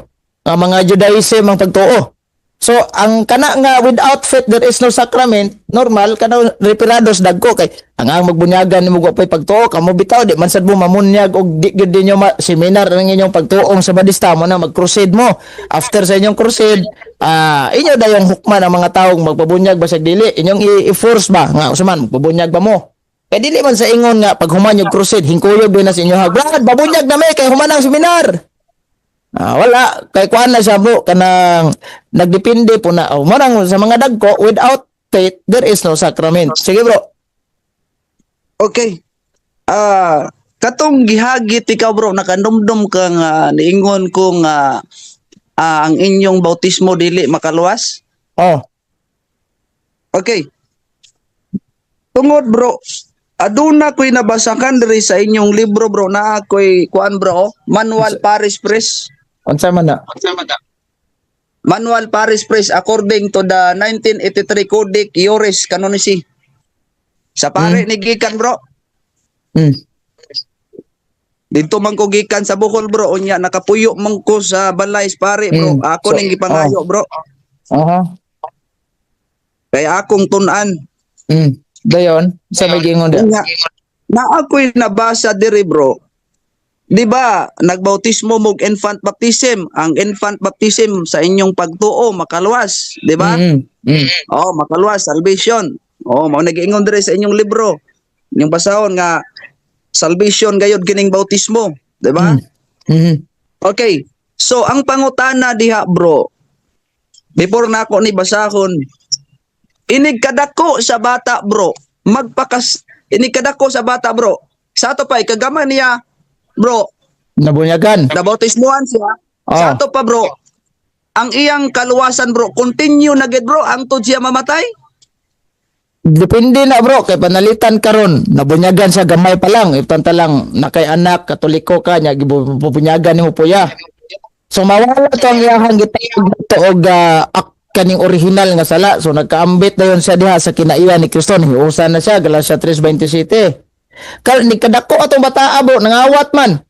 ang mga Judaism ang pagtuo. So, ang kana nga without faith there is no sacrament, normal kana referados dagko kay ang magbunyagan nimo wa pay pagtuo, kamo bitaw di man sad mo mamunyag og di gyud ninyo ma seminar ang inyong pagtuong sa Badista mo na mag-crusade mo. After sa inyong crusade, ah, inyo dayong hukman ang mga taong magpabunyag basag dili, inyong i-force ba nga usa man magpabunyag ba mo? Kay dili man sa ingon nga pag human yung crusade, hingkuyog din na sa inyo ha. "Brad, babunyag na may kay human ang seminar." Ah, wala kay kuan na siya, bro, kanang nagdepende po na oh, mo nang sa mga dagko without faith there is no sacrament. Sige, bro. Okay. Ah, katong gihagit ikaw, bro, nakandumdum ka nga niingon ko nga ang inyong bautismo dili makaluwas? Oh. Okay. Tungod, bro, aduna ko'y nabasakan diri sa inyong libro, bro, naa ko'y kuan, bro, oh, Manual Parish Priest. Unsa man na? Manual Parish Priest according to the 1983 Codex Iuris Canonici. Sa pare ni gikan, bro. Dito man ko gikan sa Bohol, bro, unya nakapuyo man ko sa balay sa pare, bro. Ako So, ning gipangayo, bro. Kaya akong tun-an. Dayon sa may gingon da. Unya, na ako'y nabasa diri, bro. Di ba, nagbautismo mog infant baptism. Ang infant baptism sa inyong pagtuo makaluwas, di ba? Mm. Oh, makaluwas, salvation. Oh, mao nagiingon diri sa inyong libro. Inyong basahon nga salvation gayud kining bautismo, di ba? Mm. Okay. So ang pangutana diha, bro, before na ako ni basahon, inig kadako sa bata, bro, magpakas inig kadako sa bata, bro. Sa ato pa ikagama niya, bro, Nabunyagan. nabautismuhan siya. Sa ato pa, bro, ang iyang kaluwasan, bro, continue na gid, bro, hangtod siya mamatay. Depende na, bro, kay panalitan karon nabunyagan sa gamay pa lang, itanta lang na kay anak Katoliko ka nya gibunyagan nimo puya. So mawala to ang iyahang gitawag to og kaning original nga sala. So nagkaambit na yon siya diha sa kinaiya ni Kristo, nihiusa na siya, Galatia 3:27. Kal ni kadako atong bataa, bro, nangawat man.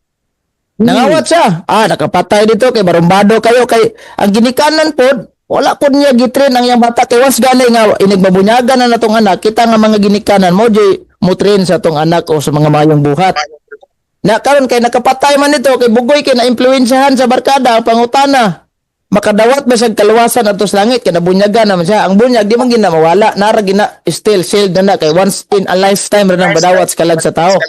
Nangawat siya. Ah, nakapatay dito kay barumbado kayo, kay ang ginikanan pod wala pod niya gitrain ang iyang bata, kay once gani nga inigmabunyagan na natong anak, kita nga mga ginikanan mo joy mo train sa tong anak o sa mga mayong buhat. Na karon kay nakapatay man nito kay bugoy kay na-impluwensyahan sa barkada ang pangutana. Makadawat ba siya kaluwasan adto sa langit kay nabunyagan naman siya? Ang bunyag di man gina mawala, nara gina still sealed na na kay once in a lifetime ra nang badawat sa kalag sa tao.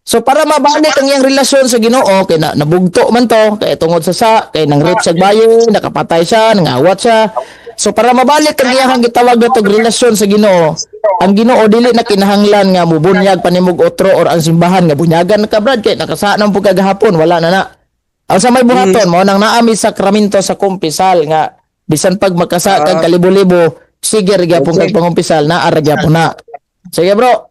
So para mabalik ang iyang relasyon sa Ginoo kay na, nabugto man to kay tungod sa kay nang rape sa bayo, nakapatay siya, nangawat siya. So para mabalik ang iyang gitawag na tog relasyon sa Ginoo, ang Ginoo dili na kinahanglan nga mubunyag pa nimog otro or ang simbahan nga bunyagan ka, brad, kay nakasaan po kagahapon, wala na na. Ang sa may buhaton mo nang naami sakramento sa kumpisal nga bisan pag makasa kag kalibo-libo, sige ra gyapon kag pangumpisal naa ra gyapon na. Sige, bro.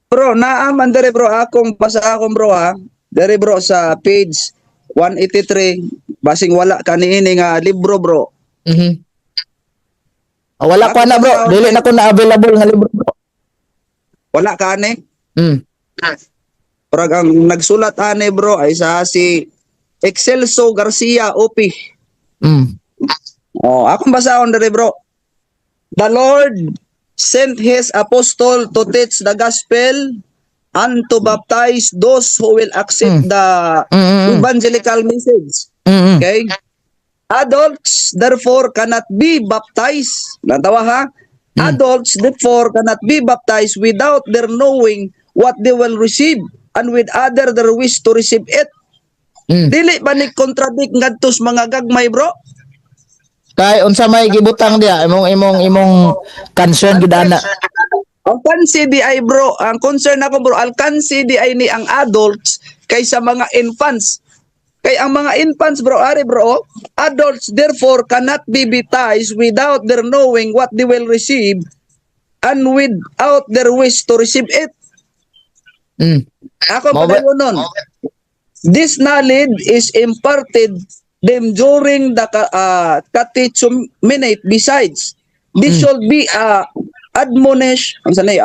Bro, naa man dere, bro, akong basa akong, bro, ha. Dere, bro, sa page 183, basing wala kaniini nga libro, bro. Ah, wala ko na, bro. Dili na ko na available nga libro, bro. Wala ka ani. Parang ang nagsulat ani, bro, ay sa si Excelso Garcia OP. Oh, akong basahon dere, bro. The Lord sent his apostle to teach the gospel and to baptize those who will accept the evangelical message. Okay? Adults therefore cannot be baptized. Natawa ha? Adults therefore cannot be baptized without their knowing what they will receive and with other their wish to receive it. Dili ba ni contradict ngadto sa mga gagmay, bro? Kay unsa may gibutang diya imong concern gid ana? Alkansi di ay, bro, ang concern ako, bro, alkansi di ay ni ang adults kaysa mga infants. Kay ang mga infants, bro, ari, bro, oh, adults therefore cannot be baptized without their knowing what they will receive and without their wish to receive it. Ako Mao pa nun. This knowledge is imparted them during the catechumenate. Besides, this should be admonished, ang sanay,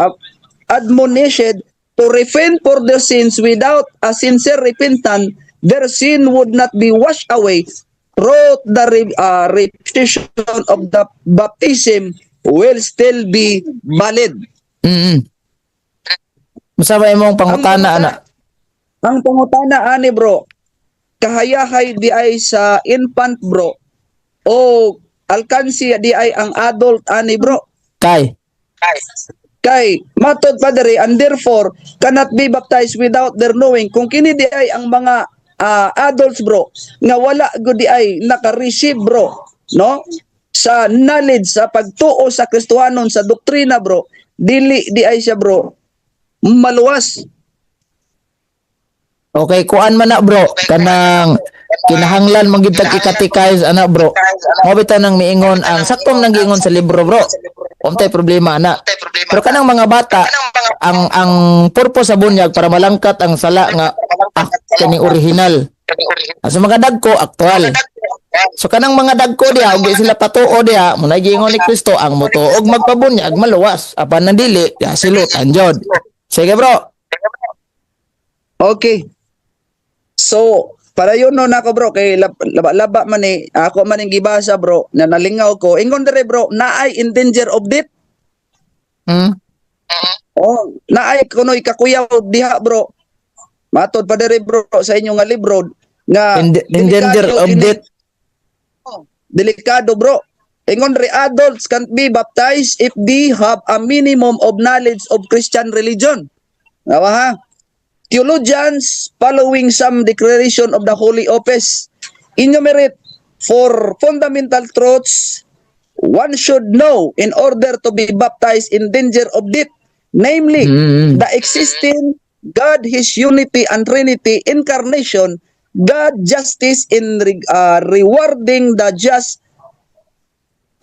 admonished to repent for their sins. Without a sincere repentance, their sin would not be washed away through the repetition of the baptism will still be valid. Unsa ba imong pangutana ana? Ang pangutana ani, bro, kahayahay di ay sa infant, bro, o alkansi di ay ang adult ani, bro? Kay Kay matod pa diri, and therefore cannot be baptized without their knowing. Kung kini di ay ang mga adults, bro, nga wala gud di ay naka-receive, bro, no, sa knowledge sa pagtuo sa Kristohanon, sa doktrina, bro, dili di ay siya, bro, maluwas. Okay, kuan man na, bro, kanang kinahanglan man gid tag i-catechize ana, bro. Mao bitaw nang miingon ang saktong nang giingon sa libro, bro. Untay problema ana. Pero kanang mga bata, ang purpose sa bunyag para malangkat ang sala nga kaning original. Ang sa mga dagko, aktual. So kanang mga dagko diha, ug di sila patuo diha, mo na giingon ni Kristo ang motuo og magpabunyag maluwas. Apan nang dili, ya silutan jud. Sige, bro. Okay. So, para yun no nako, bro, kay laba, laba man ni ako man ning gibasa, bro, na nalingaw ko. Ingon dire, bro, naay in danger of death. Oh, naay kunoy kakuyaw diha, bro. Matod pa dire, bro, sa inyo nga libro nga In danger delikado of death. Delikado, bro. Ingon re, adults can't be baptized if they have a minimum of knowledge of Christian religion. Nawa ha? Theologians, following some declaration of the Holy Office, enumerate four fundamental truths one should know in order to be baptized in danger of death, namely, the existing God, His unity and Trinity, incarnation, God justice in rewarding the just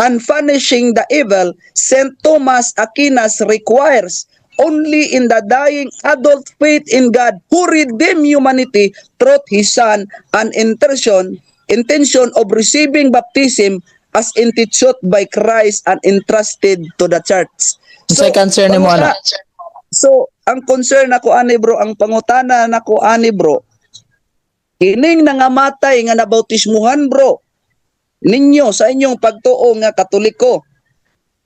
and punishing the evil, Saint Thomas Aquinas requires only in the dying adult faith in God who redeemed humanity through His Son and intention of receiving baptism as instituted by Christ and entrusted to the church. Unsay concern nimo ana? So, ang concern nako ani, bro, ang pangutana nako ani, bro, kining nangamatay nga nabautismuhan, bro, ninyo sa inyong pagtuo nga Katoliko,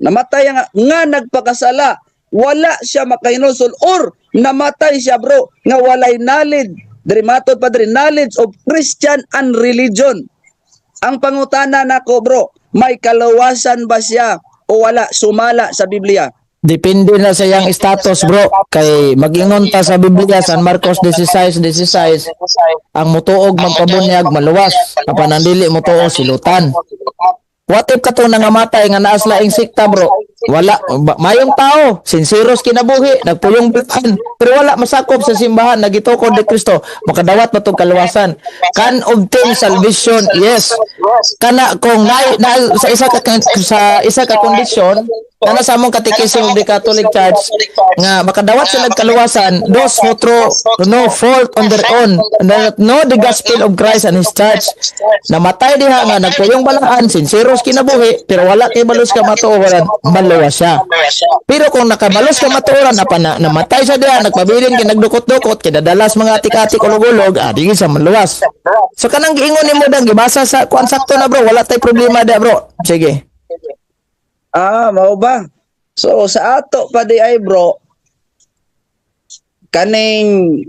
namatay nga nagpakasala, wala siya makahinulsol or namatay siya, bro, nga walay knowledge, diri matod pa diri, knowledge of Christian and religion. Ang pangutana nako, bro, may kalawasan ba siya o wala sumala sa Biblia? Depende na sa iyang status, bro, kay magingon ta sa Biblia, San Marcos 16:16, ang mutuog magpabunyag maluwas, apan ang dili motuo silutan. What if katong nangamatay nga naa sa laing sekta, bro? Wala mayong tao, sinseros kinabuhi, nagpuyong balaan, pero wala masakop sa simbahan, nagitukod ni Kristo, makadawat ba tong kaluwasan? Can obtain salvation, yes. Kana kung na sa isa ka kondisyon, kana sa among Catechism of the Catholic Church nga makadawat sila kaluwasan, those who through no fault on their own and that know the gospel of Christ and His church. Namatay diha nga nagpuyong balaan, sinseros kinabuhi, pero wala kay balos kamatuoran, maluwas siya. Pero kung nakabalos kamatuoran apan na, namatay siya diha, nagpabilin kay nagdukot-dukot, kinadalas mga atik-atik, ulog-ulog, di siya maluwas. So kanang giingon nimo dang gibasa sa kuan, sakto na, bro, wala tay problema da, bro. Sige. Ah, mao ba? So sa ato pa di ay, bro, kaning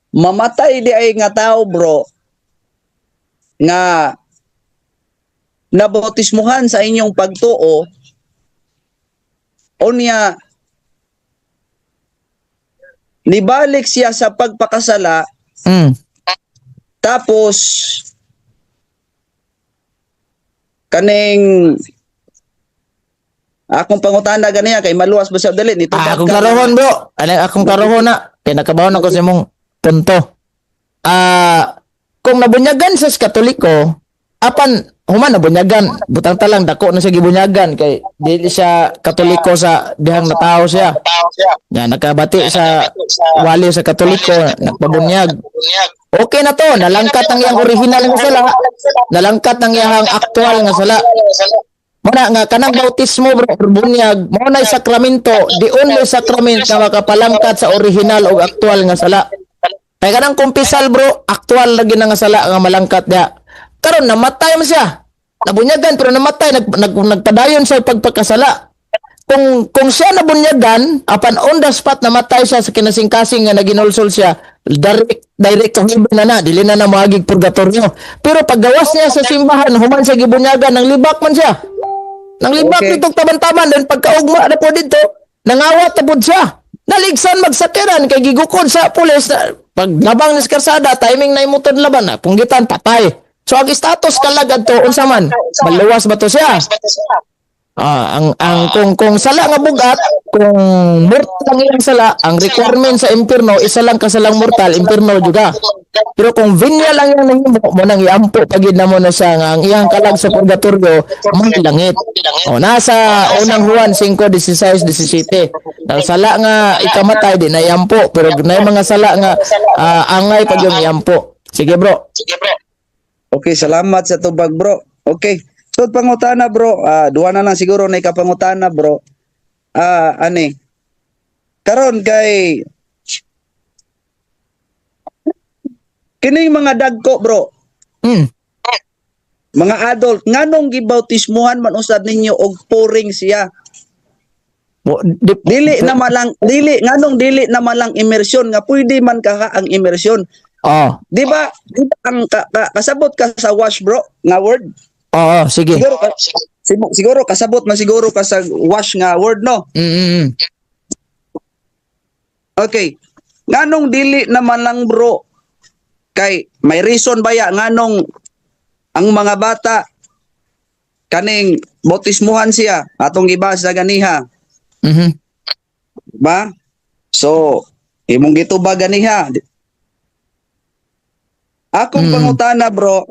mamatay di ay nga tao, bro, nga nabautismuhan sa inyong pagtuo, unya nibalik siya sa pagpakasala, tapos kaning akong pangutana ganiya kay maluwas ba siya dali nito? Ah, akong klarohon, bro. Ano akong klarohon na? Kay nakabawon ako sa imong punto. Ah, kung nabunyagan sa Katoliko, apan human nabunyagan, butang talang dako na siya gibunyagan kay dili siya Katoliko sa dihang natawo siya. Ya, nakabati sa wali sa Katoliko, nagpabunyag. Okay na to, nalangkat ang iyang original nga sala, nalangkat ang iyang aktual nga sala. Muna nga kanang bautismo, bro, or bunyag, mao na sakramento, the only sacrament na makapalangkat sa original o aktual nga sala. Kay kanang kumpisal, bro, aktual lagi na nga sala nga malangkat diha. Karon namatay man siya. Nabunyagan pero namatay, nagpadayon sa pagpakasala. Kung siya nabunyagan, apan on the spot namatay siya sa kinasingkasing nga naginulsol siya, direct direct to heaven na na, dili na na moagig purgatorio. Pero paggawas niya sa simbahan, human siya gibunyagan, nang libak man siya. Nang libak nitong taban-taban, then pagkaugma na po dito, nangawat na po siya. Naligsan magsakyanan kay gigukod sa pulis na pag labang ni karsada, timing na imutod laban na, punggitan, patay. So ang status kalagad to, unsa man, maluwas ba to siya? Ah, ang kung sala nga bugat, kung mortal ang iyang sala, ang requirement sa impierno, isa lang kasalang mortal, impierno juga. Pero kung venial lang iyang nahimo, mo nang iampo pagid na mo na siya nga ang iyang kalag sa purgatorio may langit. O nasa Unang Juan 5:16 17. Ang sala nga ikamatay di na iampo, pero na mga sala nga angay pag yung iampo. Sige, bro. Okay, salamat sa tubag, bro. Okay. So pangutana, bro, duha na lang siguro na ikapangutana, bro. Ah, ani. Karon kay kining mga dagko, bro, mga adult, nganong gibautismuhan man usab ninyo og pouring siya? Dili na malang dili nganong dili na malang immersion nga pwede man ka ang immersion? Oh. Di ba ang kasabot ka sa wash, bro, nga word? Oo, sige. Siguro kasabot man siguro ka sa wash nga word, no? Mm. Okay. Nganong dili naman lang, bro, kay may reason ba ya nganong ang mga bata kaning bautismuhan siya atong gibasa ganiha ba? So imong gitubag ganiha akong pangutana, bro.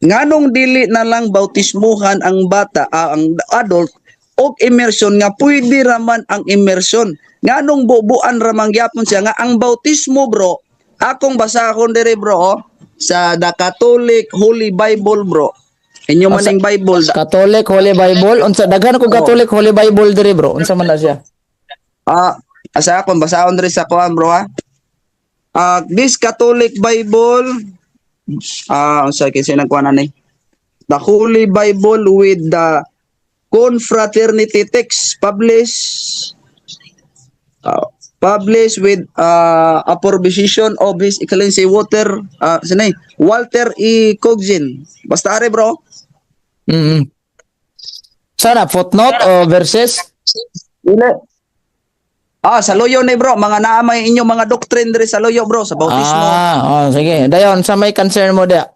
Nganong dili na lang bautismuhan ang bata, ang adult og immersion nga pwede raman ang immersion? Nganong bubuan ramang gyapon siya nga ang bautismo, bro? Akong basahon dire, bro, oh, sa The Catholic Holy Bible, bro. Inyo maning Bible. Catholic Holy Bible, unsa daghan ko Catholic Holy Bible diri, bro? Unsa man na siya? Ah, asa akong basahon diri sa kuan, bro, ha. Ah, this Catholic Bible, unsa kasi nang kuan ani? The Holy Bible with the Confraternity text published with approbation of His Excellency Walter sinay Walter E. Coggin. Basta are, bro. Sana footnote o verses? Dili. Ah, sa loyo ni, bro, mga naa may inyo mga doctrine diri sa loyo, bro, sa bautismo. Ah, oh, sige. Dayon sa may concern mo da.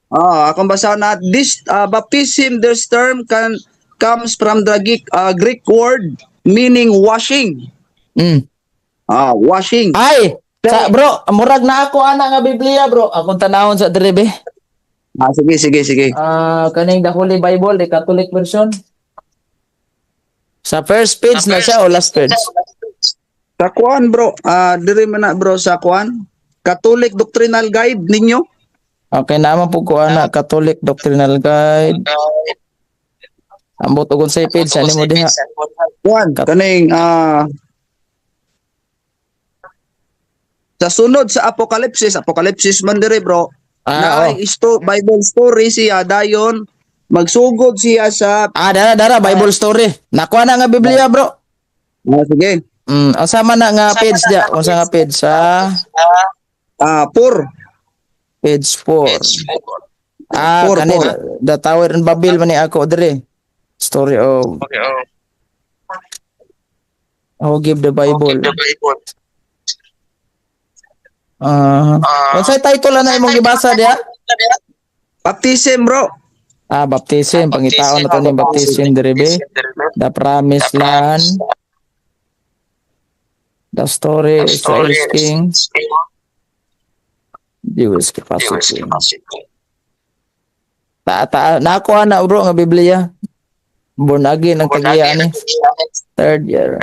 Ah, akong basa na this baptism, this term can comes from the Greek word meaning washing. Ah, washing. Ay, sa, bro, murag na ako ana nga Biblia, bro. Akong tanawon sa diri be. Ah, sige, sige, sige. Ah, kaning The Holy Bible, the Catholic version. Sa first page na siya o last page? Sa kuan, bro, diri man na, bro, sa kuan. Catholic Doctrinal Guide ninyo. Okay, naman po ko ana Catholic Doctrinal Guide. Ambot og unsay page ani mo diha. Kuan, kaning sa sunod sa Apokalipsis, Apokalipsis man diri, bro. Ah, Na oh. ay Bible story siya, dayon magsugod siya sa Ah, dara dara Bible story. Nakuha na nga Biblia, bro. Ah, sige. Unsa man na nga page dia? Unsa nga page sa Ah, 4. Page 4. Ah, Four, kani four. The Tower in Babel man ni ako dire. Story of Who give the Bible. Ah, unsay title na imong gibasa diha? Baptism, bro. Ah, baptism. Pangitaon na to ni baptism dire be. The Promised Land. The story Israel's King. Jewish capacity. Ta ta nakuha na, bro, nga Biblia. Born again ang tagiya ni. Third year.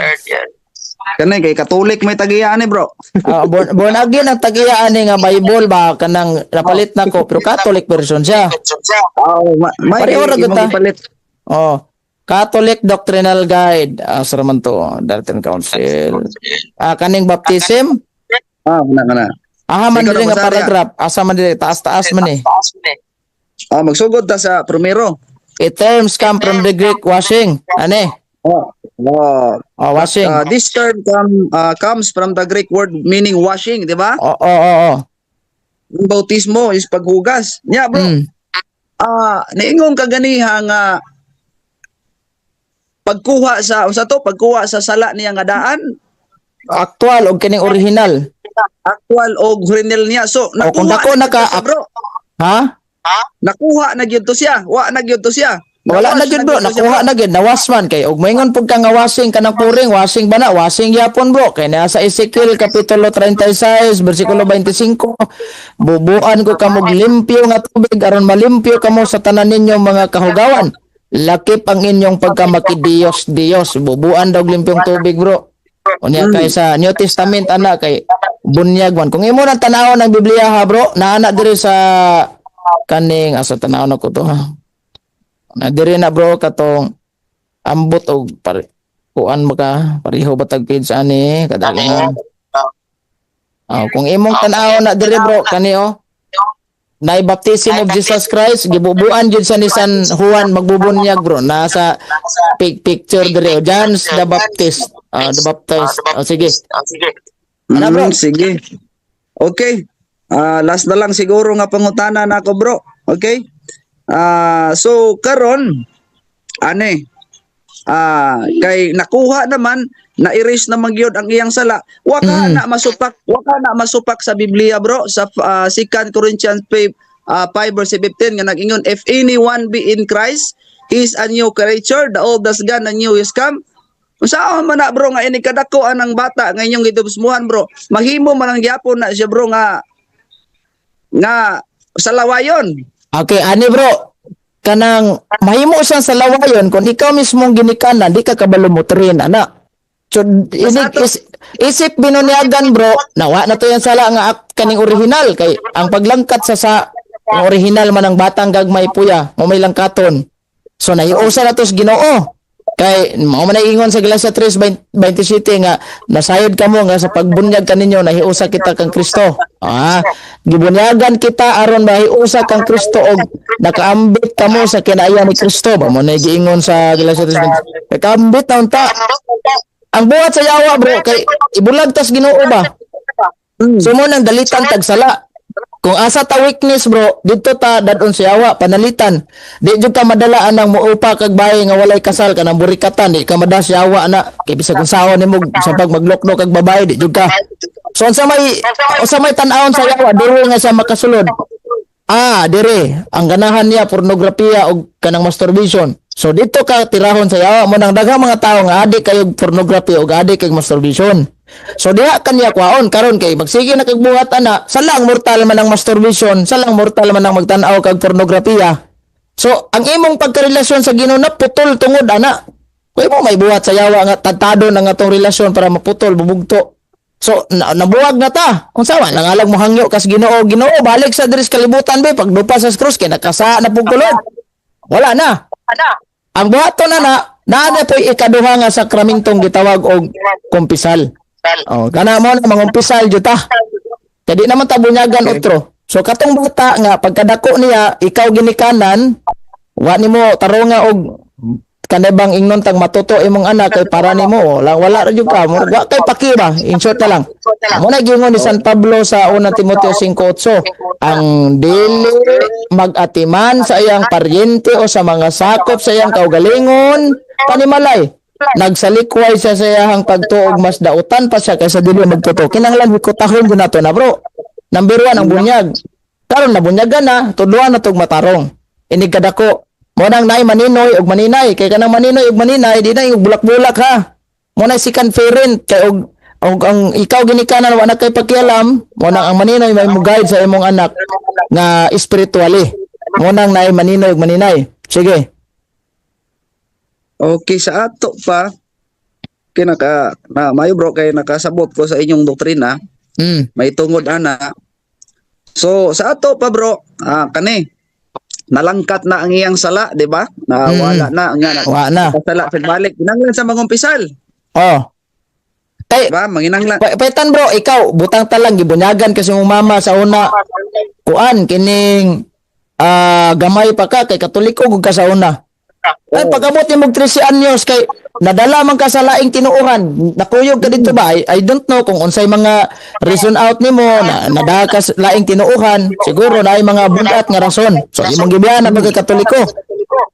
Kani kay Catholic may tagiya ni, bro. Ah, born again ang tagiya ani nga Bible ba, kanang napalit na ko pero Catholic version siya. Oo, may Pareho ra imong gud ta. gipalit. Oh. Catholic Doctrinal Guide. Ah, sa man to, Dalton Council. Ah, kaning baptism. Ah, kana kana. Aha man Ikaw diri na nga basa. paragraph. Asa man diri, taas-taas man eh. Ah, magsugod ta sa primero. It terms come from the Greek washing. Ane? Oh. Oh, Oh, washing. This term comes from the Greek word meaning washing, di ba? Oo. Ang bautismo is paghugas. Nya, bro. Ah, niingon kaganiha nga pagkuha sa unsa to, pagkuha sa sala niya nga daan. Actual og kining original. Actual og original niya. So, O, kung dako na na ka- gyud to siya, bro. Ha? Nakuha na gyud to siya. Wa na gyud to siya. Wala na Nawash gyud, bro, to siya, nakuha na gyud, nawas man kay og moingon pud ka nga washing kanang puring washing ba na, washing yapon, bro, kay naa sa Ezekiel kapitulo 36 bersikulo 25, "Bubuan ko kamo og limpyo nga tubig aron malimpyo kamo sa tanan ninyong mga kahugawan lakip ang inyong pagkamakidiyos Diyos." Bubuan daw og limpyong tubig, bro. Unya kay sa New Testament ana kay bunyag man. Kung imo nang tan-awon ang Biblia ha, bro, naa na diri sa kaning asa, tan-awon ako to ha. Na diri na, bro, katong ambot og pare kuan ba ka, pareho ba tag page ani kadali. Ah, kung imong tan-aw na diri, bro, kani oh. Nay baptism of Jesus Christ, gibubuan jud sa ni San Juan magbubunyag, bro. Nasa picture diri oh, John the Baptist. Ah, the Baptist. Oh, sige. Ano, bro? Sige. Okay. Ah, last na lang siguro nga pangutana na ako, bro. Okay? Ah, so karon ane kay nakuha naman na erase naman gyud ang iyang sala. Wa ka na masupak, wa ka na masupak sa Biblia, bro, sa 2 Corinthians 5, 5 verse 15 nga nag-ingon, "If anyone be in Christ, he is a new creature, the old has gone, the new is come." Unsa man na, bro, nga ini kadako ang bata nga inyong gibautismuhan, bro? Mahimo man ang gyapon na siya, bro, nga nga salawayon. Okay, ani bro, kanang mahimo siyang sa lawayon kung ikaw mismong ginikanan, di ka kabalo mo train ana. So inig, isip binunyagan bro, nawa na to yan sala nga kaning original kay ang paglangkat sa ang original man ang batang gagmay puya, mo may langkaton. So naiusa na to sa Ginoo. Kay mao man ay ingon sa Galatia 3:27 nga nasayod kamo nga sa pagbunyag kaninyo nahiusa kita kang Kristo. Ah, gibunyagan kita aron mahiusa kang Kristo og nakaambit kamo sa kinaayan ni Kristo. Ba mo na giingon sa Galatia 3:27. Nakaambit na unta. Ang buhat sa yawa bro kay ibulag tas Ginoo ba? So mo nang dalitan tagsala. Kung asa ta weakness bro, didto ta dadon sa yawa panalitan. Di jud ka madala anang muupa kag bahay nga walay kasal, kanang burikatan, di ka madala sa yawa na kay bisag unsaon nimo sa pag maglokdo kag babae, di jud ka. So unsa may tan-awon sa yawa diri nga siya makasulod? Ah, dire ang ganahan niya pornografiya og kanang masturbation. So dito ka tirahon sa yawa. Mo nang daghang mga tawo nga adik kayo pornography og adik kay masturbation. So diha kaniya kwaon karon kay magsige na kag buhat ana, salang mortal man ang masturbation, salang mortal man ang magtan-aw kag pornografiya. So ang imong pagkarelasyon sa Ginoo na putol tungod ana. Kuy mo may buhat sa yawa nga tadtado na nga tong relasyon para maputol bubugto. So nabuwag na ta. Unsa man langalag mo hangyo kas Ginoo, Ginoo balik sa diri sa kalibutan be pagdupa sa krus kay nakasa na pug kulod. Wala na. Ang buhaton na na naa na po'y ikaduha nga sakramentong gitawag og kumpisal. Oh, kana mo na mangumpisal jud ta. Kay di naman ta bunyagan otro. So katong bata nga pagkadako niya ikaw ginikanan, wa nimo taronga og kanebang ingnon tang matuto imong anak kay para nimo wala, wala ra jud ka, murag wa kay paki ba, in short na lang. Mo na giingon ni San Pablo sa 1 Timoteo 5:8, ang dili mag-atiman sa iyang paryente o sa mga sakop sa iyang kaugalingon panimalay, nagsalikway siya sa iyang pagtuog, mas dautan pa siya kaysa dili magtotoo. Kinahanglan hikutahon gyud nato na bro. Number 1 ang bunyag. Karon nabunyagan na, tudloan na tog matarong inig kadako. Mo nang naay maninoy og maninay, kay kanang maninoy og maninay di na yung bulak-bulak ha. Mo na second parent kay og ang ikaw ginikanan wa na kay pakialam, mo nang ang maninoy may mo guide sa imong anak nga spiritually. Mo nang naay maninoy og maninay. Sige. Okay, sa ato pa kay naka na mayo bro kay nakasabot ko sa inyong doktrina, may tungod ana. So sa ato pa bro, kani nalangkat na ang iyang sala, di ba? Na wala na nga na Wa na. Kasala balik kinahanglan sa mangumpisal, Oh. Kay di ba? Manginanglan. Paitan bro, ikaw butang talang gibunyagan kasi mong mama sa una. Kuan kining gamay pa ka kay Katoliko gud ka sa una. Ay pag-abot nimo og 13 anyos kay nadala man ka sa laing tinuohan, nakuyog ka dito ba? I don't know kung unsay mga reason out nimo na nadala ka sa laing tinuohan, siguro naay mga bugat nga rason. So imong gibiyan na pagka Katoliko.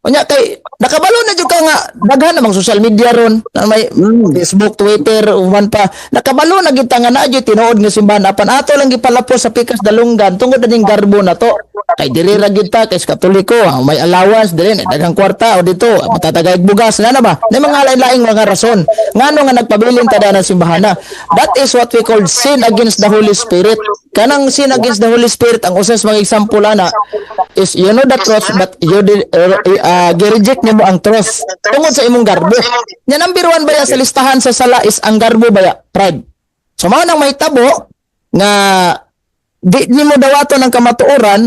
Unya kay nakabalo na jud ka nga daghan namang social media ron, na may Facebook, Twitter, uman pa. Nakabalo na gyud ta nga naa gyud tinuod nga simbahan apan ato lang gipalapos sa pikas dalunggan tungod na ning garbo na to. Kay diri ra gyud ta kay sa Katoliko, may allowance diri, na daghang kwarta o dito, matatagay bugas na na ba? Na mga lain-laing mga rason. Ngano nga nagpabilin ta na simbahan na. That is what we call sin against the Holy Spirit. Kanang sin against the Holy Spirit, ang usas mga example ana is you know the truth but you did, gi-reject nimo ang truth tungod sa imong garbo. Nya number 1 baya sa listahan sa sala is ang garbo baya, pride. So mao nang mahitabo nga di nimo dawaton ang kamatuoran,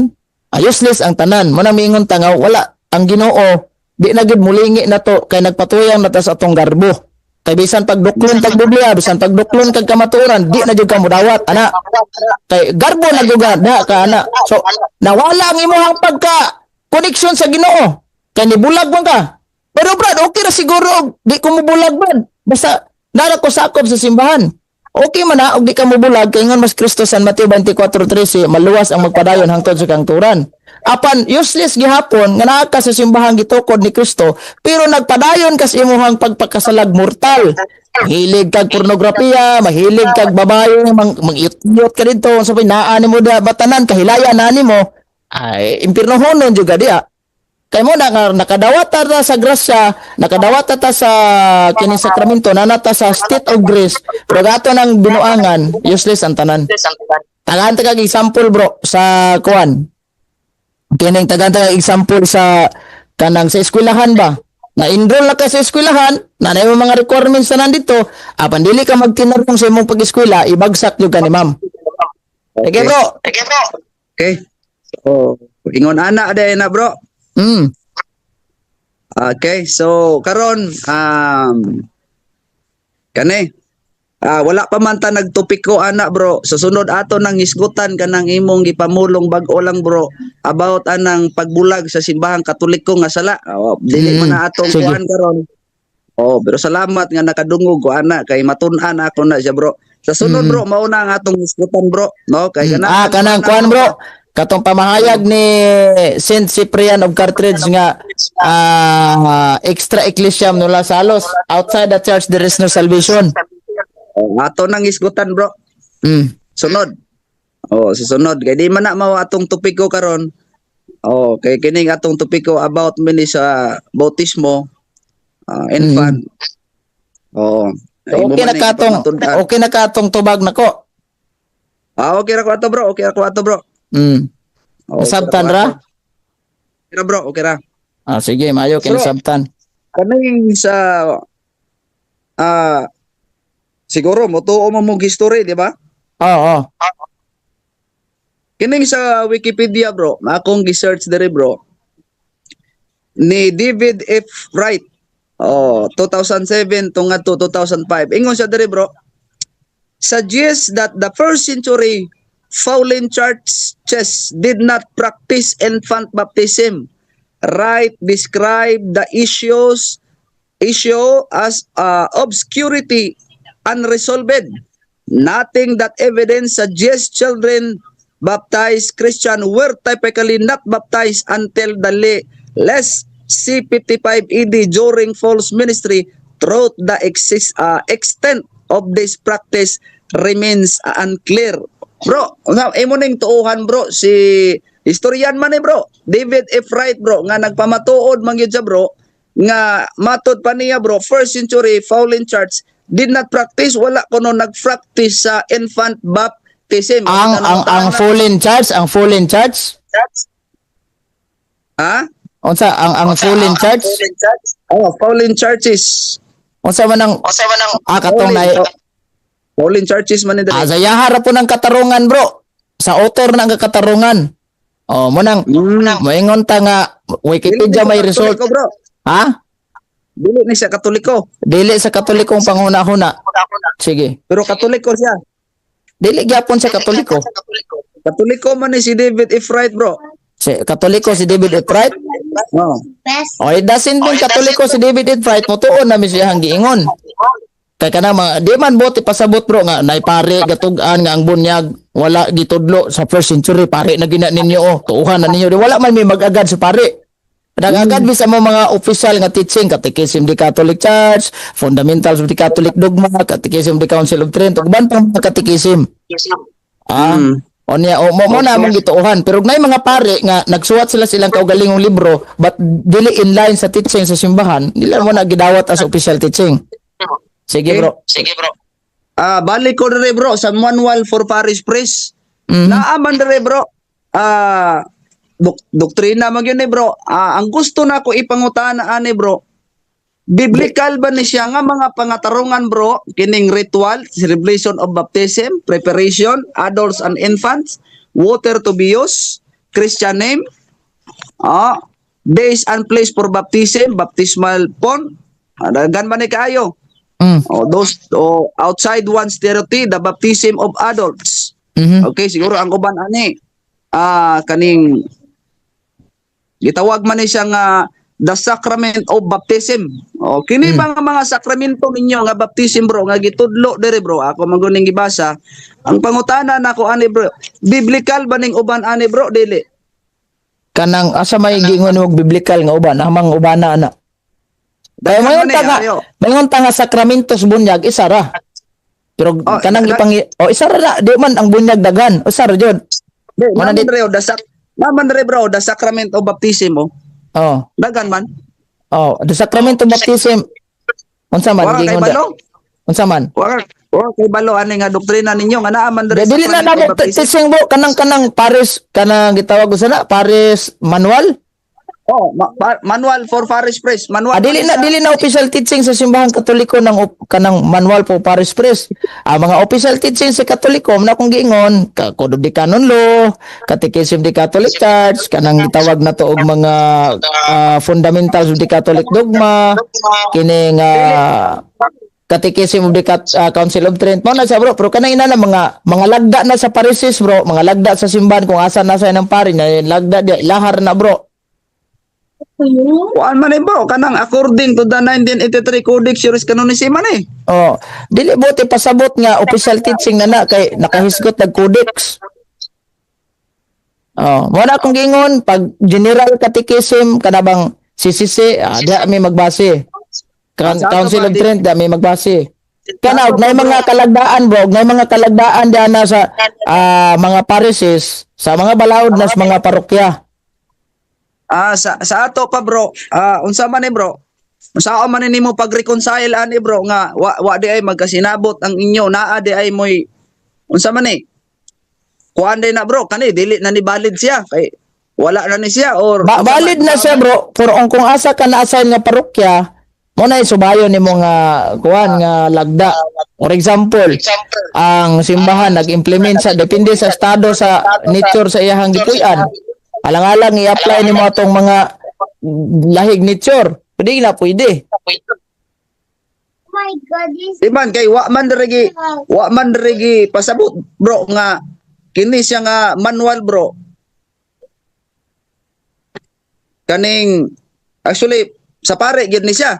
useless ang tanan. Mo nang miingon ta nga wala ang Ginoo, di na gyud mulingi na to kay nagpatuyang na ta sa atong garbo. Kay bisan pagduklon kag Biblia, bisan pagduklon kag kamatuoran, di na jud ka modawat ana. Kay garbo na gyud ka ka ana. So nawala ang imong pagka connection sa Ginoo. Kay nibulag man ka. Pero brad, okay ra siguro og di ko mobulag brad. Basta nara ko sakop sa simbahan. Okay man na og di ka mobulag kay ingon mas Kristo San Mateo 24:13, maluwas ang magpadayon hangtod sa kangturan. Apan useless gihapon nga naa ka sa simbahan gitukod ni Kristo pero nagpadayon ka sa imuhang pagpakasalag mortal. Mahilig kag pornografiya, mahilig kag babae, mang-iyot ka dito, sa so, naa nimo da batanan kahilaya na nimo, ay impirnohonon jud ka diha. Kay mo na nga nakadawata ta sa grasya, nakadawata ta sa kining sakramento, nanata sa state of grace, pero gato ng binuangan, useless ang tanan. Tagaan ta kag example bro sa kuan. Kining tagan example sa kanang sa eskwelahan ba? Na-enroll na ka sa eskwelahan, na na yung mga requirements na nandito, apan dili ka magtinarong sa imong pag-eskwela, ibagsak jud ka ni ma'am. Sige, bro. Okay. So, ingon ana day na, bro. Okay, so karon kani wala pa man ta nagtopiko ana, bro. Susunod ato nang hisgutan kanang imong gipamulong bag-o lang, bro, about anang pagbulag sa Simbahang Katoliko nga sala. Oh, dili man na atong kuan karon. Oh, pero salamat nga nakadungog ko ana kay matun-an ako na siya, bro. Sa sunod, bro, mao na ang atong hisgutan, bro, no? Kay Ah, kanang kuan, bro. Katong pamahayag ni Saint Cyprian of Carthage nga extra ecclesiam nulla salus, outside the church there is no salvation. Oh, ato nang hisgutan, bro. Sunod. Oh, susunod kay di man na mao atong topiko karon. Oh, kay kining atong topiko about mini sa bautismo infant. Oh. Imo Okay man na ning katong ipamatud-an. Okay na katong tubag nako. Ah, okay ra ko ato, bro. Okay ra ko ato, bro. Oh, okay Nasabtan ko ra? ato. Okay ra, bro, okay ra. Ah, sige, maayo Bro. kinasabtan. Kaning sa siguro motuo mo mong history, di ba? Oo. Kining sa Wikipedia, bro, akong gi-search diri, bro. Ni David F. Wright. Oh, 2007 to ngadto 2005. Ingon siya diri, bro. Suggests that the first century Pauline churches did not practice infant baptism. Wright described the issue as obscurity unresolved. Noting that evidence suggests children baptized Christian were typically not baptized until the less C55 AD during Paul's ministry, throughout the extent of this practice remains unclear. Bro, nga imo ning tuohan, bro, si historian man ni, bro, David F. Wright, bro, nga nagpamatuod man gyud siya, bro, nga matod pa niya, bro, first century Pauline Church did not practice, wala kuno nag-practice sa infant baptism. Ang fallen church, ang fallen church. Ha? Unsa ang fallen church? Oh, Pauline churches. Unsa man ang katong na Pauline churches man ni diri. Ah, sa yaha ra po ng katarungan, bro. Sa author na ang katarungan. Oh, mo nang moingon ta nga Wikipedia may result. Katoliko, bro. Ha? Dili ni siya Katoliko, Dili sa Katolikong panghuna-huna. Sige. Pero Katoliko siya. Dili gyapon sa Katoliko. Katoliko man ni si David F. Wright, bro. Si Katoliko si David F. Wright. Oh. O, it doesn't mean Katoliko si David F. Wright motuon na mi siyang giingon. Kay kana mga di man buot ipasabot, bro, nga nay pare gatug-an nga ang bunyag wala gitudlo sa first century, pare na gina ninyo, oh, tuuhan na ninyo. Di wala man may mag-agad sa pare. Nag-agad bisa mo mga official nga teaching, Catechism of the Catholic Church, Fundamentals of the Catholic Dogma, Catechism of the Council of Trent, ug uban pang mga catechism. Ah, onya o mo na among gituohan, pero nay mga pare nga nagsuwat sila silang kaugalingong libro but dili in line sa teaching sa simbahan, nila mo na gidawat as official teaching. Sige, bro. Ah, balik ko dire, bro, sa Manual for Parish Priest. Naa man dire, bro. Ah, doktrina man gyud ni, bro. Ah, ang gusto na ko ipangutana ani, bro. Biblical ba ni siya nga mga pangatarungan, bro, kining ritual, celebration of baptism, preparation, adults and infants, water to be used, Christian name, days and place for baptism, baptismal font, daghan man ni kaayo. Oh, those, oh, outside one's territory, the baptism of adults. Okay, siguro ang uban ani kaning gitawag man ni siya nga the sacrament of baptism. Oh, kini ba nga mga sakramento ninyo nga baptism, bro, nga gitudlo diri, bro, ako man guning gibasa. Ang pangutana nako ani, bro, biblical ba ning uban ani, bro, dili? Kanang asa may giingon og biblical nga uban, amang ubana ana. Kaya Daghan mayon man ta eh, nga, ayo. mayon ta nga sakramentos bunyag isa ra. Pero Oh, kanang ipang oh, isa ra na, di man ang bunyag daghan, usa ra jud. Di, Mana naman diri, oh, naman diri, bro, the sacrament of baptism, oh. Oh. Daghan man. Oh, the sacrament of baptism. Unsa man Wala kay giingon da? balo. Unsa man? Wa kay balo ani nga doktrina ninyo nga naa man diri Dili na sacrament namo of baptism. Teaching, bro, kanang parish, kanang gitawag ko sana parish manual. Oh, manual for parish priest. Manual. Ah, dili na dili na official teaching sa Simbahang Katoliko ng kanang manual po parish priest. Ah, mga official teaching sa Katoliko na kung giingon, ka Code of the Canon Law, Catechism of the Catholic Church, kanang gitawag na to og mga fundamentals of the Catholic dogma, kining Catechism of the Council of Trent. Mao na siya, bro, pero kanang ina na mga lagda na sa parishes, bro, mga lagda sa simbahan kung asa na sa ng pari na lagda di lahar na, bro. Kuan man eh, bro, kanang according to the 1983 Codex Juris Canonici man eh. Oh, dili buot pasabot nga official teaching na na kay nakahisgot nag codex. Oh, mo na akong giingon pag general catechism kana bang CCC, diha may magbase. Sa ato Council ba, of Trent, diha may magbase. Kana og nay mga kalagdaan, bro, og nay mga kalagdaan diha na sa mga parishes, sa mga balaod na sa mga parokya. Ah, sa ato pa, bro, unsa man eh, bro? Unsa man ni nimo pag-reconcile ani, bro, nga wa di ay magkasinabot ang inyo, naa di ay moy unsa man eh? Kuan day na, bro, kani dili na ni valid siya kay wala na ni siya or Ba unsa man? Valid na siya, bro, pero kung asa ka na-assign nga parokya, mo na isubayon nimo nga kuan nga lagda. For example, ang simbahan nag-implement sa depende sa estado sa nature sa iyahang gipuy-an. Alang-alang i-apply nimo atong mga lahig nature. Pwede na pwede. My God, this Di man kay wa man diri gi pasabot, bro, nga kini siya nga manual, bro. Kaning actually sa pare gyud ni siya.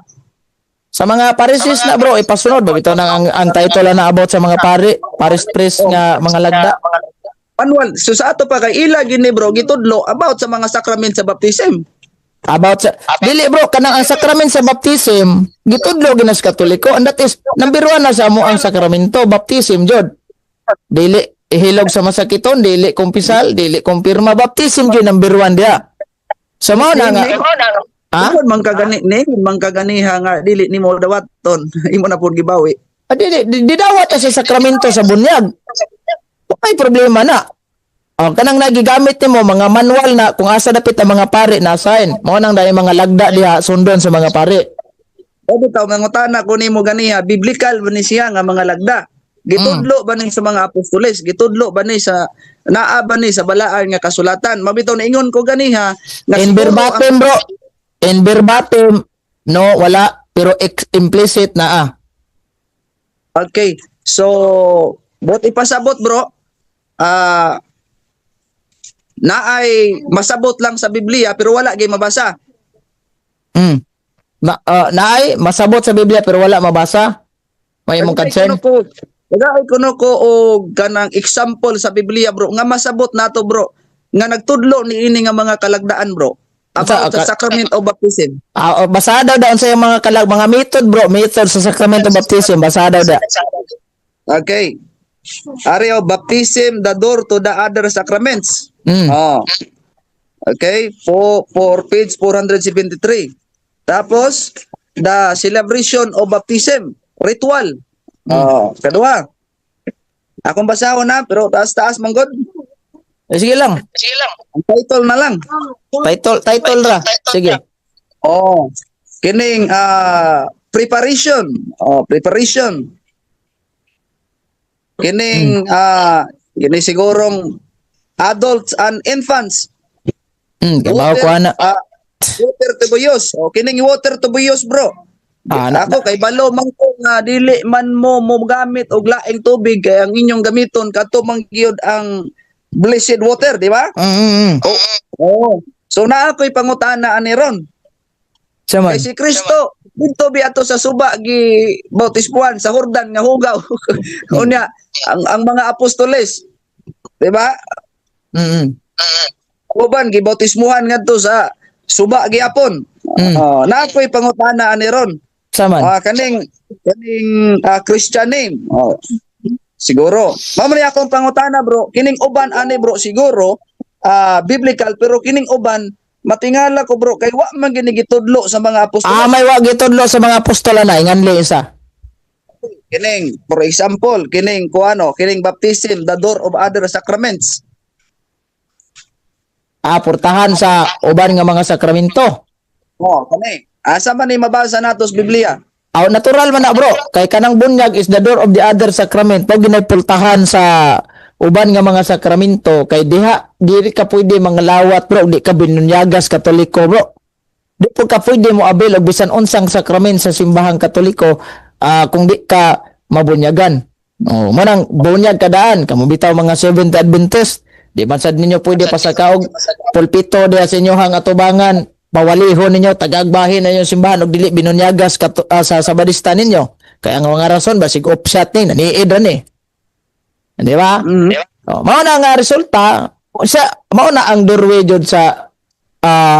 Sa mga parishes na, bro, ipasunod ba bitaw nang ang title na about sa mga pare, parish priest nga mga lagda. Manual so sa ato pa kay ila gini, bro, gitudlo about sa mga sacrament sa baptism. About sa dili, bro, kanang ang sacrament sa baptism gitudlo ginas Katoliko, and that is number one na sa amo ang sakramento baptism jud. Dili ihilog sa masakiton, dili kumpisal, dili kumpirma, baptism jud number one dia. Sa mao na nga ha. Tungod man kagani ni man kaganiha nga dili nimo dawaton, imo na pud gibawi. Ah, dili di dawat sa sakramento sa bunyag. May problema na. Oh, kanang nagigamit nimo mga manual na kung asa dapit ang mga pare na assign. Mao nang dahil mga lagda diha sundon sa mga pare. O bitaw mangutana ko nimo ganiha, biblical ba ni siya nga mga lagda? Gitudlo ba ni sa mga apostoles? Gitudlo ba ni sa naa ba ni sa balaan nga kasulatan? Mabitaw niingon ko ganiha nga In siguro verbatim, bro. In verbatim, no, wala. Pero implicit na ah. Okay. So, bot ipasabot, bro. Naay masabot lang sa Biblia pero wala gyud mabasa. Naay masabot sa Biblia pero wala mabasa. May imong concern. Nagaay kuno ko og kanang example sa Biblia, bro, nga masabot nato, bro, nga nagtudlo niini nga mga kalagdaan, bro, about sa sacrament of baptism. Ah, oh, basa daw daon sa iyong mga kalag mga method, bro, method sa sacrament of baptism, basa daw da. Okay. Areo, baptism, the door to the other sacraments. Oh. Okay, for page 473. Tapos, the celebration of baptism, ritual. Oh, kadua. Akong basahon na, pero taas-taas man gud. Eh, sige lang. Ang title na lang. Title title ra. Sige. Oh. Kining preparation. Oh, preparation. Kining kini sigurong adults and infants. Kabaw ko ana. Water to be used. Oh, kining water to be used, bro. Ah, Ako kay balo man ko nga dili man mo mo gamit og laing tubig kay ang inyong gamiton kadto man gyud ang blessed water, di ba? Oh. So naa ko'y pangutana ani ron. Sa man. Kay si Kristo didto bi ato sa suba gi bautismuhan sa Jordan nga hugaw. Unya ang mga apostoles, di ba? Uban gibautismuhan ngadto sa suba gyapon. Oh, naa ko'y pangutana ani ron. Sa man. Ah, kaning Christian name. Oh. Siguro. Mao man akong pangutana, bro. Kining uban ani, bro, siguro biblical, pero kining uban matingala ko, bro, kay wa man gini gitudlo sa mga apostoles. Ah, may wa gitudlo sa mga apostola na inganli isa. Kining, for example, kining kuano, kining baptism, the door of other sacraments. Ah, portahan sa uban nga mga sakramento. Oh, kani. Asa man ni mabasa nato sa Biblia? Aw, natural man na, bro, kay kanang bunyag is the door of the other sacrament. Pag ginay sa uban nga mga sakramento kay diha diri ka pwede manglawat, bro, di ka binunyagas Katoliko, bro. Di po ka pwede mo avail og bisan unsang sakrament sa simbahang Katoliko kung di ka mabunyagan. Oh, manang bunyag kadaan kamo bitaw mga Seventh Adventist, di man sad ninyo pwede pasakaog pulpito diha sa inyohang atubangan, pawalihon ninyo, tagagbahin na inyong simbahan og dili binunyagas sa sabadista ninyo. Kaya ang mga rason basig offset ni naniid ra ni. Di ba? Mm. Oh, mao na nga resulta sa mao na ang doorway jud sa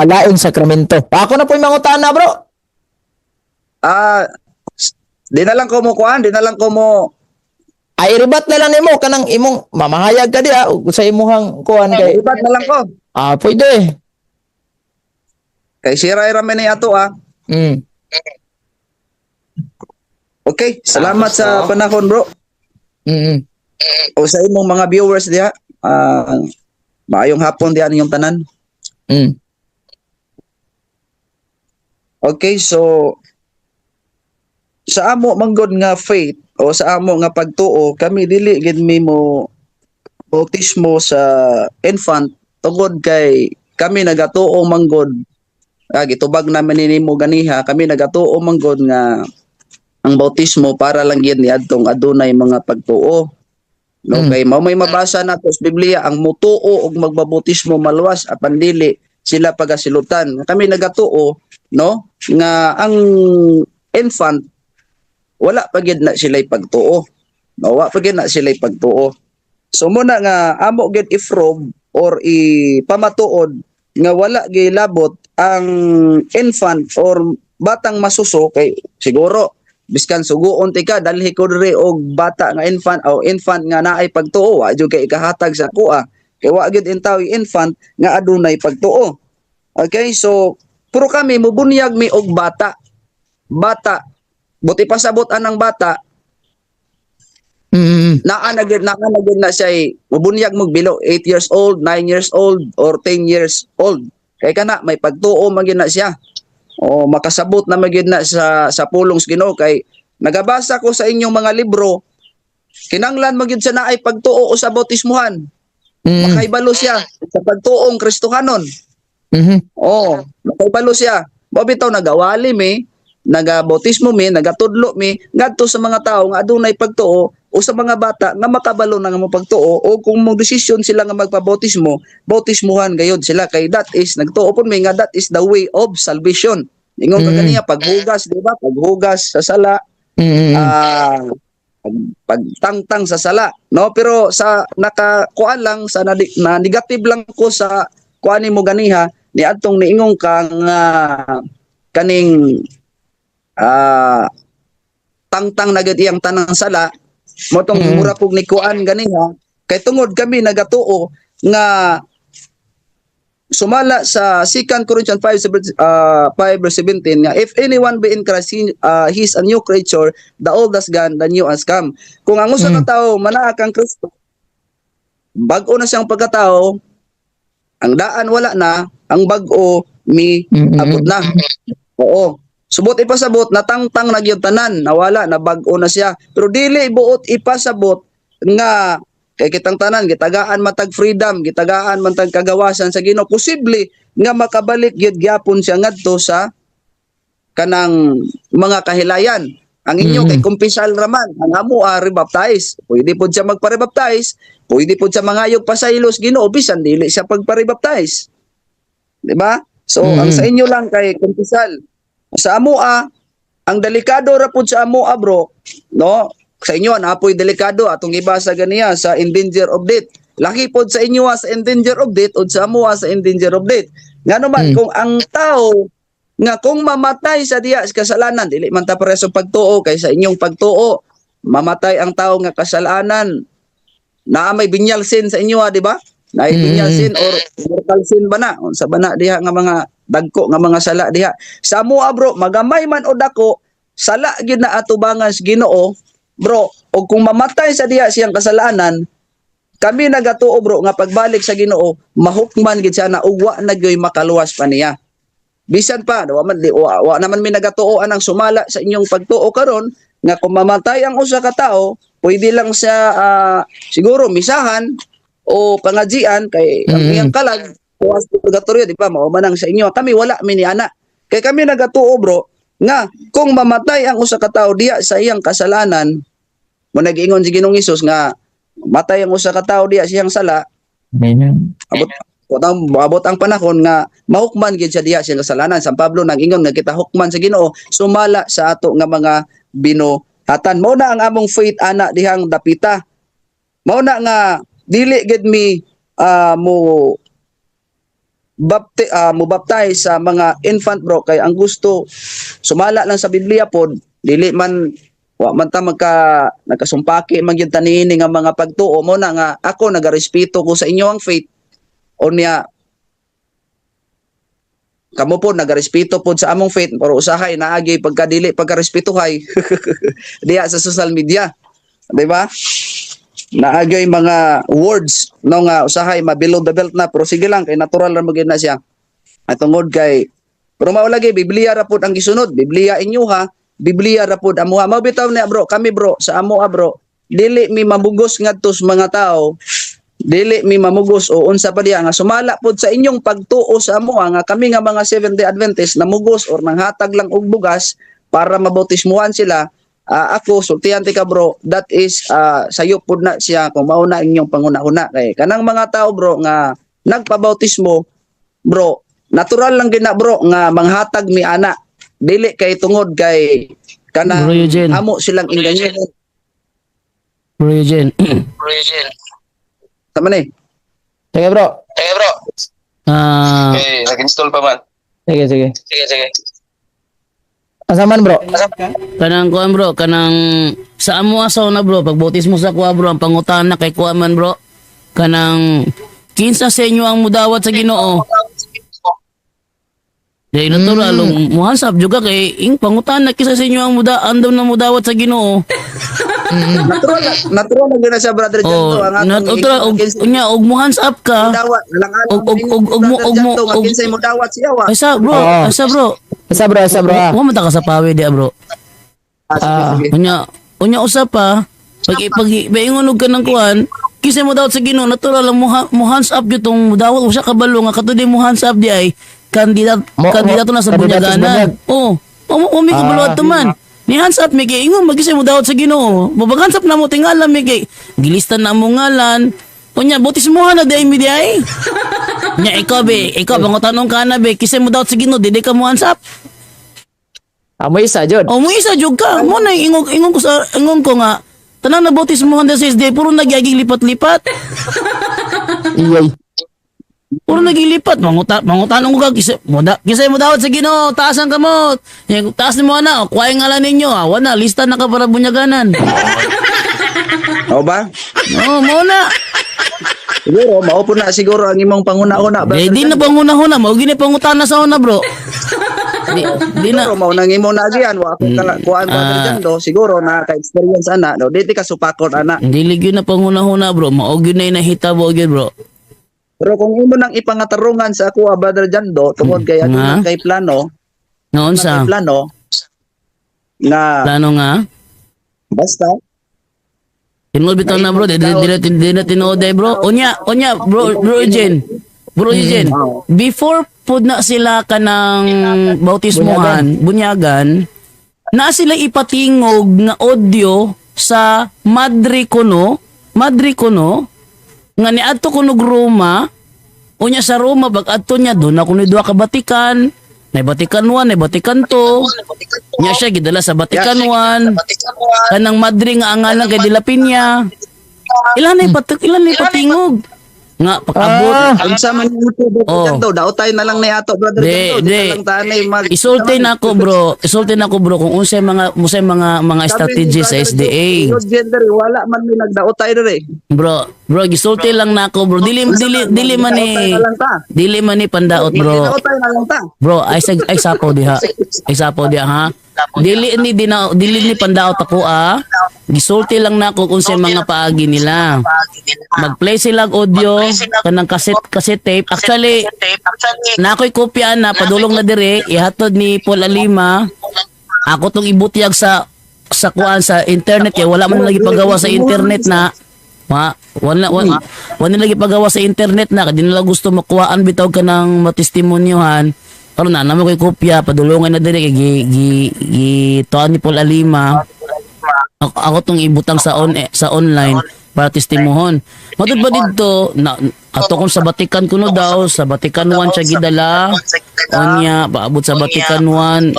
laing sakramento. Ako na po yung mangutana, bro. Ah, di na lang ko mo kuan, di na lang ko mo Ay, i-rebut na lang nimo kanang imong mamahayag ka diha ug sa imuhang kuan kay Rebut na lang ko. Ah, pwede. Kay sira ra man ni ato ah. Okay, salamat sa panahon, bro. O sa imong mga viewers diha. Maayong hapon diha ninyong tanan. Okay, so sa amo manggod nga faith o sa amo nga pagtuo, kami dili gid mi mo bautismo sa infant tungod kay kami nagatuo manggod, gitubag namin nimo ganiha, kami nagatuo manggod nga ang bautismo para lang gid niadtong adunay mga pagtuo, no? Kay mao may mabasa nato sa Biblia, ang mutuo og magbabautismo maluwas apan dili sila pagasilutan. Kami nagatuo, no, nga ang infant wala pa gid na sila pagtuo, no? Wa pa gid na sila pagtuo. So muna nga amo gid i-prove or ipamatuod nga wala gilabot ang infant or batang masuso, kay siguro biskan suguon tika, dalhi ko diri og bata nga infant o infant nga naay pagtuo, wa jud kay ikahatag sa kuha kay wa gyud intaw infant nga adunay pagtuo. Okay, so pero kami mubunyag mi og bata. Bata, buti pasabot anang bata, naa na gyud na siya, mubunyag mo below 8 years old, 9 years old or 10 years old. Kay kana may pagtuo man gyud na siya. O makasabot na man gyud na sa pulong sa Ginoo, kay nagabasa ko sa inyong mga libro, kinanglan man gyud sa naay pagtuo o sa bautismuhan. Makaibalo siya sa pagtuong Kristohanon. Oo, makaibalo siya. Mao bitaw nagawali mi, nagabautismo mi, nagatudlo mi ngadto sa mga tao nga adunay pagtuo o sa mga bata nga makabalo na nga mo pagtuo, o kung mo desisyon sila nga magpabautismo, bautismuhan gayud sila kay that is nagtuo pud mi nga that is the way of salvation. Ingon ka ganiya, paghugas, di ba? Paghugas sa sala, pagtangtang sa sala, no? Pero sa nakakuan lang sa na negative lang ko sa kuan mo ganiha ni adtong niingon ka nga kaning tangtang na gid iyang tanang sala mo tong mura kog ni kuan ganiha, kay tungod kami nagatuo nga sumala sa 2 Corinthians 5 verse 17 nga if anyone be in Christ, he is a new creature, the old has gone, the new has come. Kung ang usa ka tawo manaa kang Kristo, bag-o na siyang pagkatao, ang daan wala na, ang bag-o mi abot na. Oo. Subot ipasabot natangtang na gyud tanan, nawala na, bag-o na siya. Pero dili buot ipasabot nga kay kitang tanan gitagaan matag freedom, gitagaan man tag kagawasan sa Ginoo, posible nga makabalik gyud gyapon siya ngadto sa kanang mga kahilayan. Ang inyo kay kumpisal raman, ang amo rebaptize. Pwede pod siya magpa-rebaptize, pwede pod siya mangayog pasaylos Ginoo bisan dili siya pagpa-rebaptize. Di ba? So ang sa inyo lang kay kumpisal. Sa amoa, ang delikado ra pud sa amoa, bro, no? Sa inyo apoy delikado atong ibasa ganiya sa in danger of death. Laki pod sa inyo sa in danger of death od sa amoa sa in danger of death. Ngano man kung ang tao nga kung mamatay sa diya sa kasalanan, dili man ta pareho sa pagtuo, kay sa inyong pagtuo mamatay ang tao nga kasalanan, naa may venial sin sa inyo, di ba? Naay venial sin or mortal sin ba na? Unsa ba na diha nga mga dagko nga mga sala diha? Sa amoa, bro, magamay man o dako, sala gyud na atubangan sa Ginoo. Bro, og kung mamatay sa diha siyang kasalanan, kami nagatuo, bro, nga pagbalik sa Ginoo, mahukman gid siya na ug wa na gyoy makaluwas pa niya. Bisan pa wa naman mi nagatuo anang sumala sa inyong pagtuo karon nga kung mamatay ang usa ka tawo, pwede lang siya siguro misahan o pangajian kay ang iyang kalag kuwas purgatorio, di ba? Mao man ang sa inyo. Kami wala mi ni ana. Kay kami nagatuo, bro, nga kung mamatay ang usa ka tawo diha sa iyang kasalanan, mo nag-ingon si Ginoong Hesus nga matay ang usa ka tawo diha siyang sala, Amen. abot ang panahon nga mahukman gid siya diha siyang kasalanan. San Pablo nag-ingon nga kita hukman sa Ginoo sumala sa ato nga mga binuhatan. Mao na ang among faith ana dihang dapita. Mao na nga dili gid mi mo baptize sa mga infant, bro, kay ang gusto sumala lang sa Biblia pod, dili man, wa man ta magka nagkasumpaki man gyud taniini nga mga pagtuo. Mo na nga ako nagarespeto ko sa inyo ang faith. Unya kamo po nagarespeto pod sa among faith, pero usahay naagi pagkadili pagkarespetuhay diha sa social media, di ba? Naagay mga words no nga usahay ma-below the belt na, pero sige lang kay natural ra magid na siya. At tungod kay, pero mao lagi, Biblia ra pod ang gisunod. Biblia inyo ha, Biblia ra pod amuha. Mao bitaw niya, bro, kami, bro, sa amoa, bro, dili mi mamugos ngadto sa mga tao, dili mi mamugos o unsa pa diya nga sumala pod sa inyong pagtuo sa amoa nga kami nga mga Seventh Day Adventist namugos or nanghatag lang og bugas para mabautismuhan sila. Ako sultihan ti ka, bro, that is sayo pod na siya kung mao na inyong panguna-una, kay kanang mga tao, bro, nga nagpabautismo, bro, natural lang gina, bro, nga manghatag mi ana, dili kay tungod kay kanang Bro Eugene. amo silang inganyo. Bro Eugene. Tama ni. Sige, bro. Sige, bro. Ah, Okay, nag-install pa man. Sige, sige. Sige, sige. Asa man, bro? Kanang kuan, bro, kanang sa amo asaw na, bro, pag bautismo sa kuha, bro, ang pangutana kay kuha man, bro. Kanang kinsa sa inyo ang mudawat sa Ginoo? Dahil natural, muhansap juga kay ing pangutana kinsa sa inyo ang muda andam na mudawat sa Ginoo. Natural natural lang gina siya, brother Oh, Janto, ang atong natural og unya og muhansap ka. dawat lang Og og kinsay mo dawat siya wa. Asa, bro, Oo. asa, bro. Asa, bro, asa, bro, ah. Wa man ta ka sa pawi di, bro. Ah, sige, sige. Unya usa pa, pag paingon og kanang kuan, kinsa mo dawat sa Ginoo, natural lang mo hands up gyud tong dawat usa ka balo nga kadto di mo hands up di ay kandidat kandidato na sa kandidato sa bunyaganan. bunyag. Oh, mo mi kabalo adto man. Ni hands up mi kay ingon magkisa mo dawat sa Ginoo. Mabag hands up na mo tingala mi kay gilistan na mo ngalan. Unya bautismo na di ay mi di ay. Nya ikaw be, ikaw bang tanong ka na be, kinsa mo dawat sa Ginoo, dili ka mo hands up. Amoy isa, jud. O mo isa jud ka. Mo na ingon ingon ko sa ingon ko nga tanan na bautismo sa SDA puro nagyaging lipat-lipat. Iyay. Puro nagilipat. Mangutanong ko ka kisa mo da, kinsa mo dawat sa Ginoo, taasan ka mo. Yan, taas nimo ana, o kuhay ngalan ninyo. Ah, wala lista na ka para bunyaganan. O ba? Oh, mo na. Siguro mao po na siguro ang imong panguna-una, brother Di, di na Janto. pangunahuna, mao gini pangutana sa una, bro. Di, di na. Siguro mao nang imong naagian wa ako kala kuan, brother Jando, siguro na ka-experience ana no di ka supakot ana. Dili gyud na pangunahuna, bro. Mao gyud na nahitabo gyud, bro. Pero kung imo nang ipangatarungan sa ako, brother Jando, tungod kay Nga? aduna kay plano, Ngaon kay sa plano nga plano nga. basta Tinuod bitaw na, bro, di na tinuod eh, bro. Unya, bro, bro Eugene. Bro Eugene, before pud na sila kanang bautismuhan, bunyagan, na sila ipatingog nga audio sa madre kuno, nga niadto kuno og Roma, unya sa Roma, pag adto niya, doon na kuno duha ka Vatican, na Vatican 1, na Vatican 2, nya siya gidala sa Vatican 1, kanang madre nga ang ngalan kay Dela Piña. Ilan na ipatingog? Nga pag-abot. Unsa man yung ato, brother Jando, daotay na lang ni ato, brother Di, Jando, di di. na lang tanay mag Isulti na ako, bro. Isulti na ako, bro, kung unsay mga Sabi ni strategy sa brother SDA. Jando, gender wala man mi nagdaotay dere. Bro, bro, gisulti lang na ako, bro. Dili dili dili man ni Daotay na lang ta. dili man ni pandaot, bro. Daotay na lang ta. Bro, ay sapo diha. Ay sapo diha ha. Dili ni dina, dili ni pandaot ako ah. Gisulti lang nako kung sa mga paagi nila. Mag-play sila og audio kanang cassette cassette tape. Actually, na ako'y kopya na padulong na dire ihatod ni Paul Alima. Ako tong ibutyag sa kuan sa internet kay wala man lagi pagawa sa internet na ma wala wala wala lagi pagawa sa internet na kay di nila gusto makuhaan bitaw ka ng matestimonyohan karon na namo koy kopya padulungan na dire kay gi gi, gi tuan ni Paul Alima. Ako tong ibutang sa on eh, sa online para testimohon. Matud ba didto na ato kung sa Vatican kuno daw sa Vatican 1 siya gidala. Unya paabot sa Vatican 1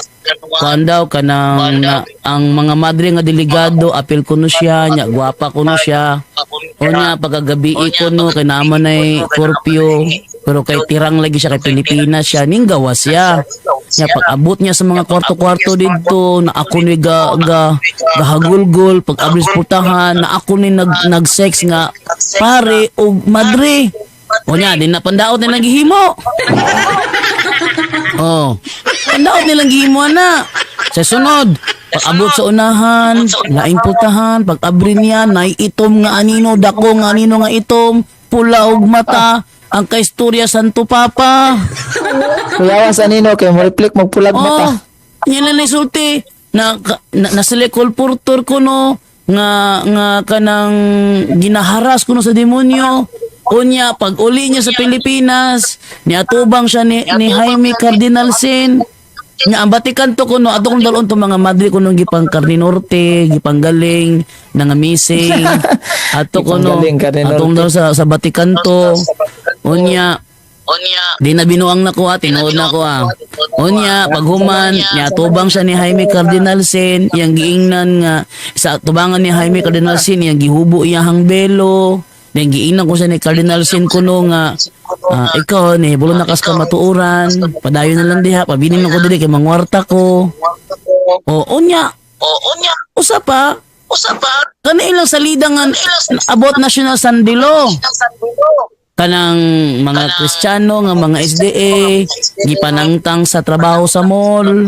kuan daw kanang na, ang mga madre nga delegado apil kuno siya nya gwapa kuno siya. Unya pagkagabi kuno kay naa man nay curfew pero kay tirang lagi siya kay Pilipinas siya ning gawas siya. Nya pag abot niya sa mga kwarto-kwarto didto na ako ni ga, ga gahagulgol pag abris putahan na ako ni nag nag-sex nga pare og madre. Unya di na pandaot nilang gihimo. Oh. Pandaot nilang gihimo na. Sa sunod, pag abot sa unahan, laing putahan, pag abri niya, naiitom nga anino, dako nga anino nga itom, pula og mata, ang kaistorya Santo Papa. Kuyawa sa nino kay mo reflect magpulag Oh, mata. yan lang nasulti. Na, na, na sila colporteur ko no, nga, nga kanang ginaharas ko no sa demonyo. Unya, pag uli niya sa Pilipinas, niatubang siya ni Jaime Cardinal Sin. Nga ang Vatican to kuno ato kong dalon to mga madre kuno gipang Carninorte, gipanggaling, nga missing. Ato kuno Gipanggaling, Carninorte. atong daw sa Vatican to. Unya, di na binuang na ko ah, tinuod na ko ah. Unya, paghuman, niatubang siya ni Jaime Cardinal Sin, iyang giingnan nga, sa tubangan ni Jaime Cardinal Sin, iyang gihubo iyahang belo, iyang giingnan ko siya ni Cardinal Sin kuno nga, ah, ikaw ni bulo na kas kamatuoran, padayon na lang diha, pabilin lang ko diri kay mangwarta ko. O, unya, usa pa, kani ilang salida nga about National Sandilo kanang mga Kristiyano nga mga SDA gipanangtang sa trabaho sa mall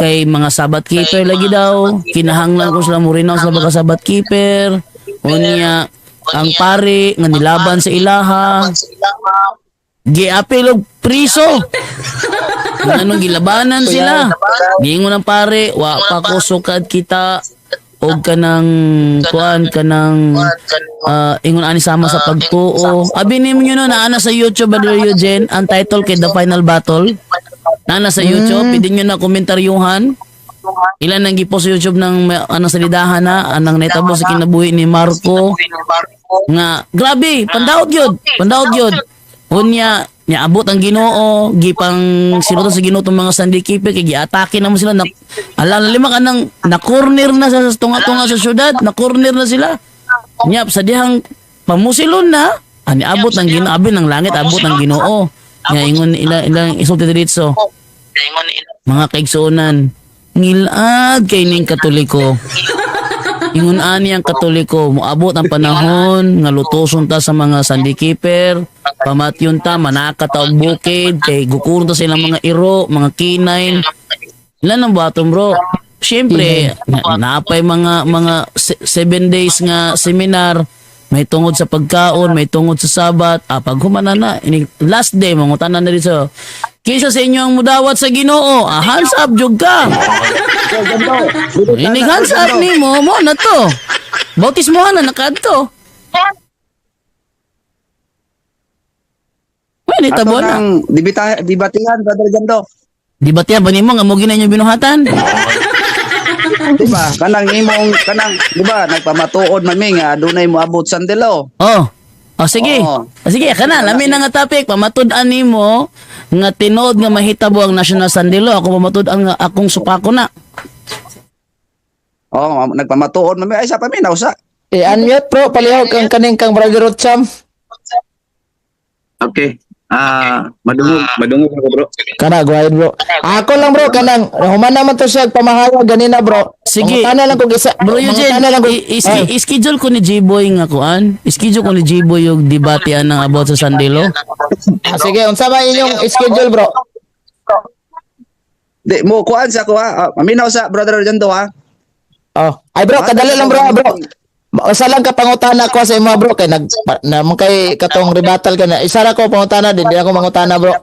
kay mga Sabbath keeper lagi daw kinahanglan ko sila murinaw sila baka Sabbath keeper. Unya ang pare nga nilaban sa ilaha giapil og priso. Anong gilabanan sila. Giingon ang pare, wa pa ko sukad kita og kanang kuan kanang ingon ani sama sa pagtuo. Abi ninyo no naa na sa YouTube, Brother Eugene, ang title kay The Final Battle. Naa na sa YouTube, pwede nyo na komentaryuhan. Ilan ang gipost sa YouTube ng anong salidahan na anang netabo sa kinabuhi ni Marco nga grabe pandaot yun, pandaot yun. Unya niabot ang Ginoo gipang sinuto sa Ginoo tong mga Sunday keeper kay giatake naman sila na ala lima ka nang na corner na sa tunga-tunga sa syudad, na corner na sila. Nya sa dihang pamusilon na ani abot ang Ginoo, abi ng langit abot ang Ginoo. Nya ingon ila ilang isulti diretso mga kaigsuonan, ngilad kay ning Katoliko. Ingon ani ang Katoliko, moabot ang panahon nga lutoson ta sa mga Sunday keeper, pamatyon ta, manaka ta og bukid, kay gukuron ta sa ilang mga iro, mga kinain. Ilan ang baton, bro? Siyempre, naapay mga 7 days nga seminar, may tungod sa pagkaon, may tungod sa Sabat, ah, pag humana na, last day, mangutana na dito. Kinsa sa inyo ang mudawat sa Ginoo? Ah, hands up jud ka. Inig hands up nimo mo na to. Bautismohan na nakadto. Well, Ato itabo na. nang dibatihan, Brother Gando. Di ba tiya ba nimo nga mo gina inyong binuhatan? Di ba? Kanang imong kanang di ba nagpamatuod man mi nga adunay moabot sandilo. Oh. Oh, sige. Oo. Oh, sige, kana lami na nga topic pamatud-an nimo nga tinuod nga mahitabo ang National Sandilo. Ako pamatud-an nga akong supako na. Oh, nagpamatuod man mi ay sa paminaw sa. I-unmute bro, palihog ang kaning kang Brother Rocham. Okay. Ah, madungog, madungog ako, bro. Kana, go ahead bro. Ako lang bro, kanang human naman to siya pamahayag ganina bro. Sige. Mangutana lang kog isa. Bro Eugene, mangutana lang kog i-schedule ko ni J-Boy nga kuan. I-schedule ko ni J-Boy yung debate anang about sa Sandilo. Ah, sige, unsa ba inyong schedule bro? Di mo kuan sa ko ha. Ah, maminaw sa brother Jando ha. Oh. Ay bro, kadali lang bro, bro. Usa lang ka pangutana ko sa imo bro kay nag na man kay katong rebuttal ka na. Isa ra ko pangutana din, di ako mangutana bro.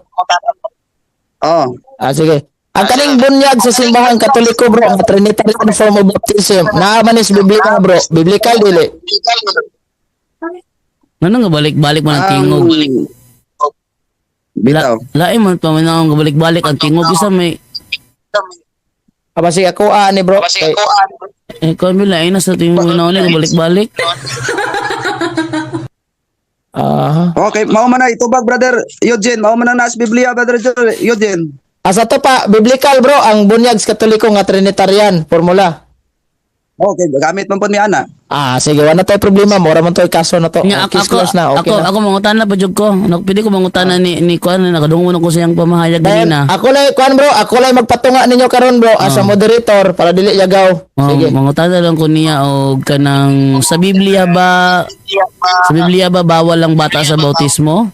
Oh. Ah, sige. Ang kaning bunyag sa simbahan Katoliko bro, ang Trinitarian form of baptism. Naa man is biblical bro. Biblical dili. Ngano nga balik-balik man ang tingog? Bitaw. Lain man pa man ang balik-balik ang tingog isa may Aba sige ako ah, ni bro. Kay, eh kuan mi lain na sa tingog na ni balik-balik. ah. Okay, mao man na itubag brother Eugene, mao man na nas Biblia brother Eugene. Asa to pa biblical bro ang bunyag sa Katoliko nga Trinitarian formula. Okay, gamit man po ni ana. Ah, sige, wala tayo problema. Mura man to'y kaso na to. Nya, Case closed na, okay ako, na. ako mangutana pa jud ko. Nagpili ko mangutana ni kuan nakadungog man ako sa iyang pamahayag Then, ganina. ako lay, kuan bro, ako lay magpatunga ninyo karon bro as a moderator para dili yagaw. Oh, Sige. mangutana lang ko niya og kanang sa Biblia ba bawal ang bata sa bautismo?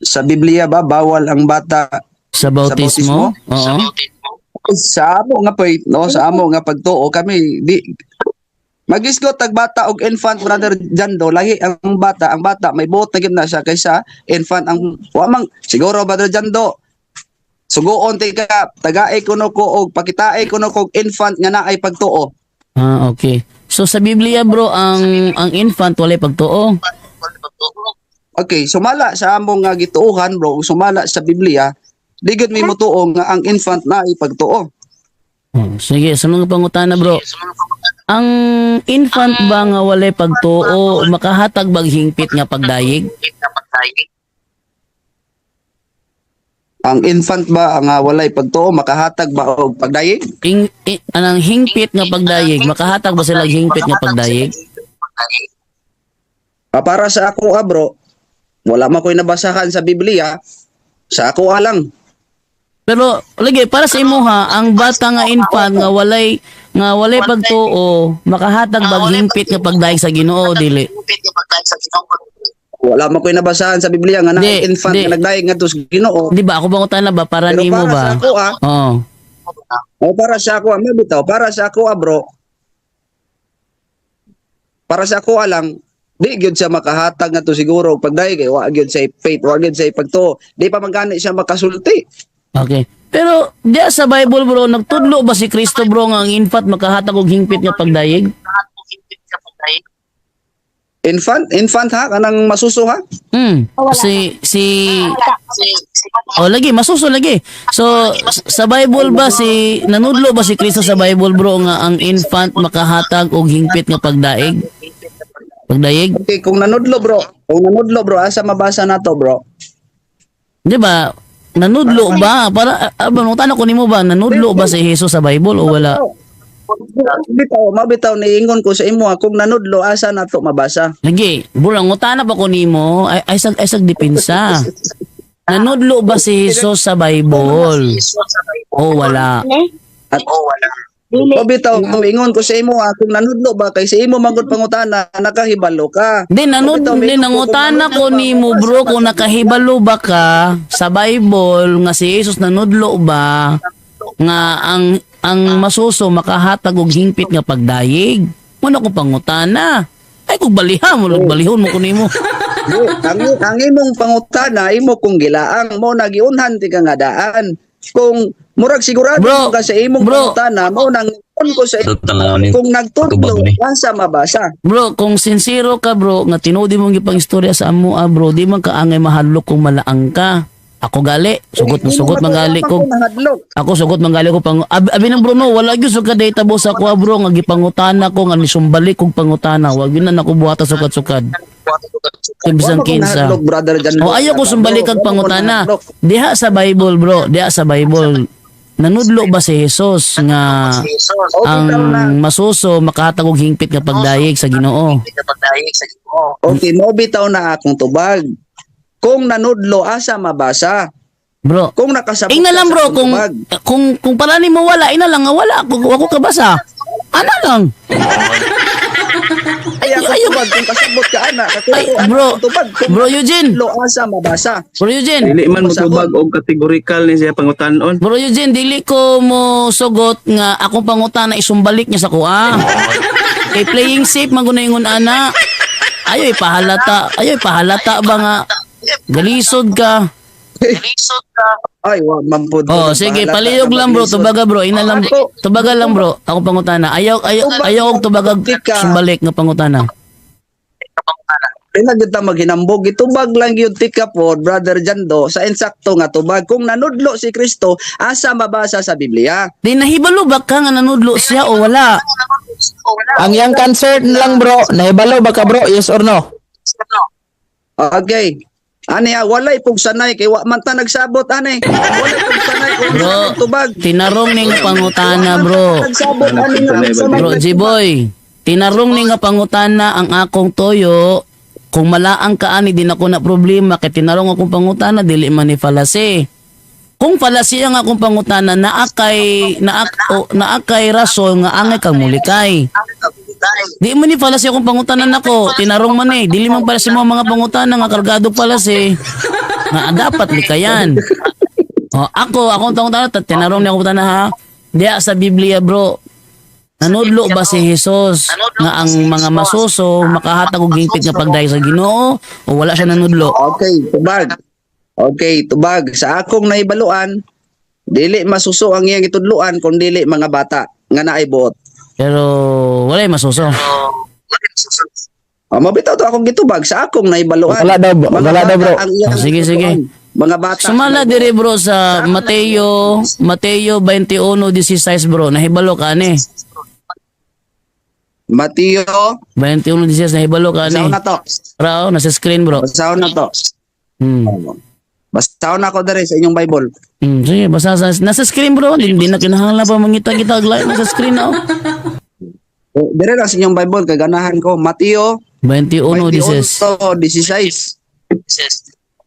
Sa Biblia ba bawal ang bata Sa bautismo? Oo. Sa amo nga pay, no, sa amo nga pagtuo kami di magisgot tag bata og infant brother Jando, lahi ang bata may buot na gyud na siya kaysa infant. Ang wa mang siguro brother Jando, suguon ti ka tagae kuno ko og pakitae kuno ko og infant nga naay pagtuo. Ah, okay. So sa Biblia bro, ang infant walay pagtuo. Okay, sumala sa among nga gituohan bro, sumala sa Biblia, di gyud may motuo nga ang infant naay pagtuo. Oh, sige, sa mga pangutana bro. Ang infant ba nga walay pagtuo makahatag bag hingpit nga pagdayeg? Ang infant ba ang walay pagtuo makahatag ba og pagdayeg? Anang hingpit nga pagdayeg, makahatag ba sila og hingpit nga pagdayeg? Ah, para sa ako ah, bro, wala man ko'y nabasahan sa Biblia. Sa ako ah lang. Pero lagi para sa imo ha, ang bata nga infant nga walay pagtuo, makahatag bag hingpit nga pagdayeg sa Ginoo dili? Wala man ko'y nabasahan sa Biblia nga Di, na infant di. nga nagdayeg ngadto sa Ginoo. Di ba ako pangutana ba para Pero nimo para ba? sa ako ah, Oo. o para sa ako ah, mabitaw, para sa ako ah, bro. Para sa ako ah lang, di gyud siya makahatag ngadto siguro og pagdayeg kay wa gyud sa faith, wa gyud sa pagtuo. Di pa man gani siya makasulti. Okay. Pero diya sa Bible bro, nagtudlo ba si Kristo bro nga ang infant makahatag og hingpit nga pagdayeg? Infant, infant ha, kanang masuso ha. Si si Oh, lagi masuso lagi. So sa Bible ba si nanudlo ba si Kristo sa Bible bro nga ang infant makahatag og hingpit nga pagdaig? Pagdayeg? Okay, kung nanudlo bro, kung nanudlo bro, asa mabasa na to bro? Di ba? Nanudlo ba? Para ah, ko nimo ba nanudlo ba si Jesus sa Bible o wala? Bitaw, mabitaw niingon ko sa imo ha, kung nanudlo asa na to mabasa. Lagi, bro, ngutana pa ko nimo ay sag depensa. Nanudlo ba si Jesus sa Bible? O wala? At o bitaw, ingon ko sa imo ha, kung nanudlo ba kay sa imo magud pangutana nakahibalo ka. Di nanud Bitaw, di mingon ko kung nangutana nanudlo ko ba, nimo bro kung nakahibalo ba ka sa Bible nga si Jesus nanudlo ba nga ang masuso makahatag og hingpit nga pagdayeg. Muna ko pangutana. Ay kung baliha mo, balihon mo ko nimo. Di, ang imong pangutana imo kung gilaang mo nagiunhan ti ka nga daan. Kung murag sigurado Bro, ka sa imong bro. pangutana mo nang ingon ko sa Ito tanaw ni. kung nagtudlo Tubag ni. asa mabasa. Bro, kung sincero ka bro, nga tinuod mong gipang istorya sa amo ah, bro, di man ka angay mahadlok kung malaang ka. Ako gali, sugot na sugot mangali ko. Nahadlok. Ako sugot mangali ko pang abi ng bro no, wala gyud sugad data boss ako ah, bro nga gipangutana ko nga nisumbalik kog pangutana. Wag yun na nako buhata sukad-sukad. Kay bisan Wa man ko kinsa. nahadlok, brother Jan. O ayaw ko sumbalik kag pangutana. Diha sa Bible bro, diha sa Bible. Nanudlo ba si Jesus nga ang masuso makahatag og hingpit nga pagdayeg sa Ginoo? Okay, mo bitaw na akong tubag. Kung nanudlo asa mabasa. Bro, Kung nakasabot ing na ka lang sa bro akong kung tubag. kung pala nimo wala, ina lang nga wala, kung ako kabasa. Ana lang. Ay, ako tubag kung kasabot ka ana. Ay, bro. Tubag kung Bro Eugene, lo asa mabasa. Bro Eugene. Dili man motubag og categorical ni siya pangutanon. Bro Eugene, dili ko mo sugot nga akong pangutana isumbalik niya sa kuha. Kay playing safe man gud na ingon ana. Ayo ipahalata ba nga galisod ka. Ay, wa man pud. Oh, sige, paliyog lang, bro, tubaga, bro, ina lang, tubaga lang, bro. Akong pangutana. Ayaw ayaw ayaw og tubagag sumbalik nga pangutana. Pila gyud ta maghinambog, gitubag lang gyud tika po, Brother Jando, sa insakto nga tubag. Kung nanudlo si Kristo, asa mabasa sa Biblia? Di nahibalo ba ka nga nanudlo siya o wala? Ang yang concern lang, bro, nahibalo ba ka, bro? Yes or no? Okay. Ani ah, walay pugsanay kay wa man ta nagsabot ani. Walay pugsanay kung Bro, sa tubag. tinarong ning pangutana, bro. Nagsabot ani nga unsa may Bro, G-boy, tinarong ni nga pangutana ang akong toyo. Kung malaang ka ani, di na ko na problema. Kay tinarong akong pangutana, dili man ni falase. Kung falase ang akong pangutana, naa kay rason nga angay kang mulikay. Di man ni falase akong pangutana nako, tinarong man eh. Dili man falase mo ang mga pangutana nga kargado falase. Nga dapat likayan. Oh, akong pangutana, tinarong niya akong pangutana ha. Diya sa Biblia, bro, nanudlo ba si Jesus nga ang mga masuso makahatag og hingpit nga pagdaig sa Ginoo o wala siya nanudlo? Okay, tubag. Okay, tubag. Sa akong nahibaluan, dili masuso ang iyang gitudloan kung dili mga bata nga naay buot. Pero walay masuso. Oh, mabitaw to akong gitubag sa akong nahibaluan. Wala daw, Mga wala daw, bata bro. ang iyang Oh, sige, sige. gitudloan. Mga bata. Sumala dire, bro, sa Mateo Mateo 21:16, bro. Nahibalo ka ani. Mateo, 21:16, nahibalo ka ani. basahon na to. Rao nasa screen, bro. Basahon na to. Basahon na ako dere sa inyong Bible. Sige, basta nasa screen, bro. Hindi na kinahanglan pa mangita-kita og lain, nasa screen na oh. Eh, dere lang sa inyong Bible kay ganahan ko. Mateo 21:16. 21:16.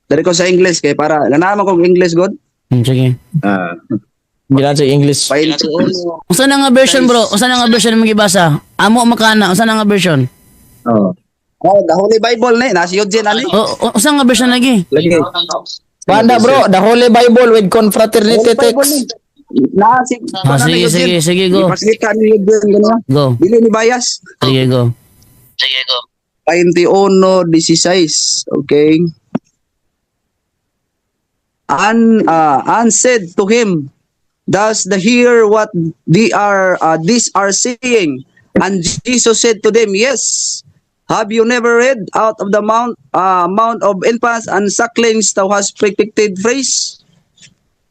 Dere ko sa English kay para ganahan man kog English god. Sige. Ah, Gilan sa English. 21. Unsa na nga version, bro? Unsa na nga version imong gibasa? Amo makana, unsa na nga version? oh. Oh, the Holy Bible ni nasi Eugene ani. O, unsa nga version lagi? Lagi. Panda, bro, the Holy Bible with confraternity Holy Bible text. ni. Nasi. Ah, sige, sige, sige, go. Ipakita ni Eugene ganun. Go. Dili ni bias. Sige, go. 21:16. Okay. And said to him, "Does the hear what they are these are saying?" And Jesus said to them, "Yes. Have you never read out of the mount of infants and sucklings thou hast perfected praise?"